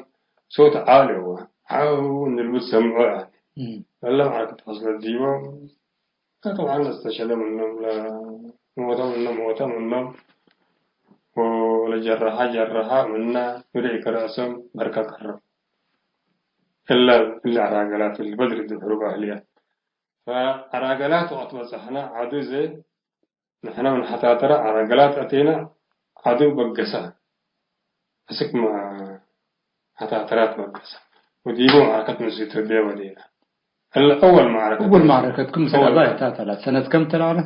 ሶት ዓሊ ህወ፣ ዐው እንልቡ ትሰምዖ ያኒ። እም። እለ መዓርክት ሐስለት ዲቦም፣ ጠብዓን ለስተሸደ ምኖም፣ ለሞተ ምኖም ሞተ ምኖም፣ ወለጀረሐ ጀረሐ ምነ፣ ብርዒ ከረአሶም በርከ ቀረብ። እለ፣ እለ ዐራገላት እሊ በድሪ ዲብ ሕሩብ አህልየ። ፈዐራገላት ወቅት በጸሕነ ዐዱ ዘ፣ ንሕነ ምን ሐታተረ ዐራገላት አቴነ፣ ዐዱ በገሰ። አስክ መ-፣ ሐታተራት በገሰ። ወዲቡ መዓረከት ምስ ኢትዮጵያ ወዴነ። እለ አወል መዓረከት። አወል መዓረከትኩም ምስል አወል አባይ መዓረከት። ሐታተራት ሰነት ከም ተላለ?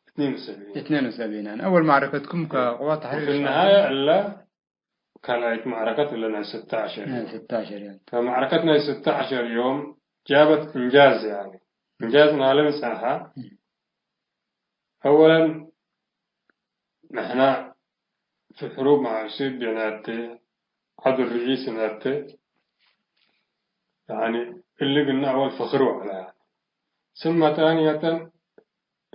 እትኔን ወሰብዒን። እትኔን ወሰብዒን። አወል መዓረከትኩም ከቅዋት ተሕሪር ወፊ ነሃየ እለ ካልኣይት መዕረከት እለ ናይ ስተ ዐሸር ናይ ዮም። ስተ ዐሸር ዮም። ፈመዕረከት ናይ ስተ ዐሸር ዮም ጃበት እንጃዝ፣ ያኒ እንጃዝ ናለ ምጽአሃ። እም። አወለን፣ ንሕና ፊ ሕሩብ መዓርሺ ቤናተ፣ ዐዱ ርኢስ ናተ፣ ያኒ እሊ ግና አወል ፈክር ወዐለ። ስመ ታንየተን፣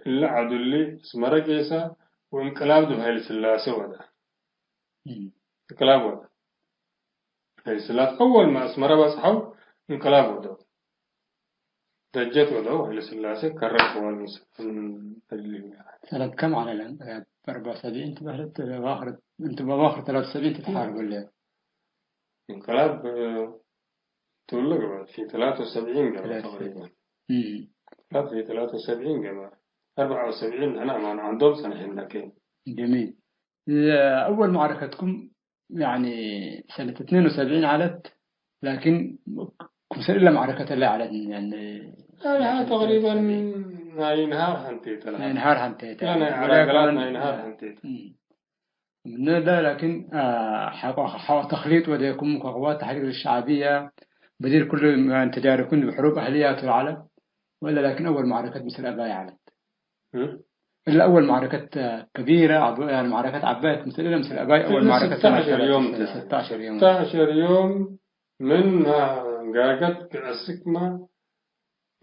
እሊ ዐዱ እሊ አስመረ ጌሰ ወእንቅላብ ዲብ ሀይለ ስላሴ ወደ። እም። እንቅላብ ወደ። ሀይለ ስላሴ አወል ማ አስመረ በጽሐው እንቅላብ ወደው። ደጀት ወደው ሀይለ ስላሴ ከረ ቅዋል ምስ-፣ እም፣ እሊ። ሰነት ከም ዐለ ለን? አርበዕ ወሰብዒን ትበህለት፣ አዋክር፣ እንቱ በአዋክር ተላተ ወሰብዒን ትትሓርብ እም። እለ። እንቅላብ፣ እ፣ ቱለ ገበ፣ ፊ ተላተ ወሰብዒን ገበ ተላተ ወሰብዒን። ተቅሪበን። እም። እንቅላብ ፊ ተላተ ወሰብዒን ገበ። አርበዕ ወሰብዒን ንሕና አማን ዐንዶም ጸንሐና ከይን። ጀሚል። አወል መዕረከትኩም፣ ያኒ፣ ሰነት እትኔን ወሰብዒን ዐለት፣ ላኪን ክምሰል እለ መዕረከት እለ ዐለት፣ ያኒ፣ ያኒ፣ ሀ፣ ተቅሪበን ናይ ነሃር ሐንቴተ ለሀ። ናይ ነሃር ሐንቴተ። ላ፣ ናይ ዐራገላት ወላኪን ናይ ነሃር ሐንቴተ። እም። ምነ ለ፣ ላኪን፣ አ፣ ሐቆ፣ ሐቆ ተክሊጥ ወዴኩም ከቅዋት ተሕሪር ሸዕብየ፣ በዲር ኩሉ፣ ያኒ፣ ተጃርኩም ብሕሩብ አህልያቱ ለዐለ፣ ወለ ላኪን አወል መዕረከት ምስል አባይ ዐለት። እም? እለ አወል መዕረከት ከቢረ፣ ዐብ-፣ ያኒ መዕረከት ዐባየት ምስል እለ ምስል አባይ አወል እለ መዕረከት ስተ ዐሸር ዮም ተ። ስተ ዐሸር ዮም። ስተ ዐሸር ዮም ምን ማ ጋገት ከአስክመ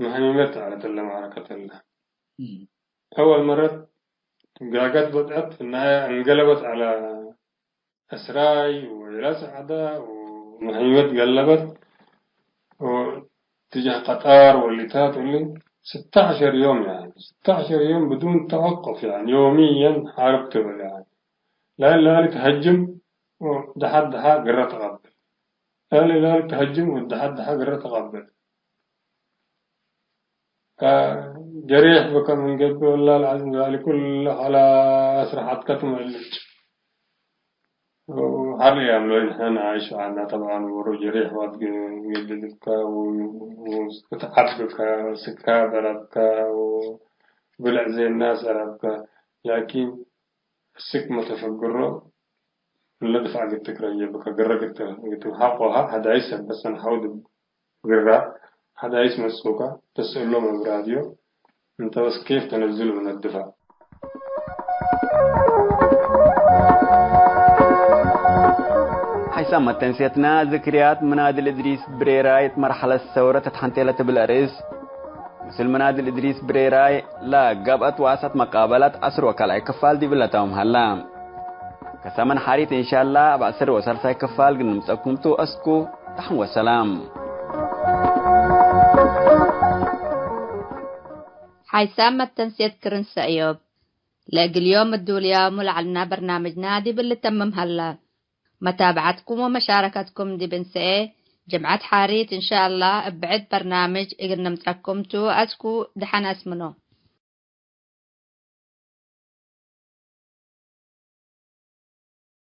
መሀይመት ዐለት እለ መዕረከት እለ። እም። አወል መረት ጋገት በድአት እናየ እንገለበት ዐለ። አስራይ ወዒላ ሰዓዳ ወመሀይመት ገለበት ወትጃህ ቀጣር ወሊታት እሊ ስተ ዐሸር ዮም፣ ያኒ ስተ ዐሸር ዮም ብዱን ተወቁፍ፣ ያኒ ዮምየን ሐርብ ትብል፣ ያኒ ላሊ ላሊ ተሀጅም ወደሐ ደሐ ግረ ተቀብል፣ ላሊ ላሊ ተሀጅም ወደሐ ደሐ ግረ ተቀብል። ጀሬሕ ብከ ምን ገብእ፣ ወላሂ አልዓዚም ዛሊ ኩሉ ሐላስ ረሓትከ ትመልጭ። ሐር አያም ሎይ ንሕነ ነዓይሽ ዐልነ። ጠብዓን ወሮ ጀሬሕ ዋት ገ-፣ ገብእ ልብከ ወ-፣ ወ-፣ እት ዐብከ፣ ስካ በረብከ ወብልዕ ዜናስ አረብከ። ላኪን፣ እስክ መተፈግሮ እለ ድፋዕ ግትክ ረየ ብከ ግረ ግትክ ግትክ ሐቆ ሀ ሐዳይስ ሰበት ሰንሐው ድብ ግራ ሐዳይስ መጽኡከ ተስእሎም እብ ራድዮ እንተ በስ ኬፍ ተነዝሉ ምን አድፋዕ። ሐይሳም መተንሴትና ዝክርያት ምናድል እድሪስ ብሬራይ እት መርሐለት ሰውረት እት ሐንቴ ለትብል አርእስ ምስል ምናድል እድሪስ ብሬራይ ለገብአት ወአሰት መቃበላት ዐስር ወካልኣይ ክፋል ዲብለ ተምም ሀላ። ከሰመን ሐሪት እንሻላ እብ ዐስር ወሳልሳይ ክፋል ግንምጸኩም ቱ። አስኩ ደሐን ወሰላም። ሓይሳም መተንሴት ክርን ሰእዮብ። ለእግል ዮም እዱልያሙ ለዐልና በርናምጅና ዲብ ልተምም ሀላ። መታብዐትኩም ወመሻረከትኩም ዲብ እንሰኤ፣ ጅምዐት ሓሪት እንሻአላህ እብ ብዕድ በርናምጅ እግል ንምጸኩም ቱ። አስኩ ደሐን አስምኖ።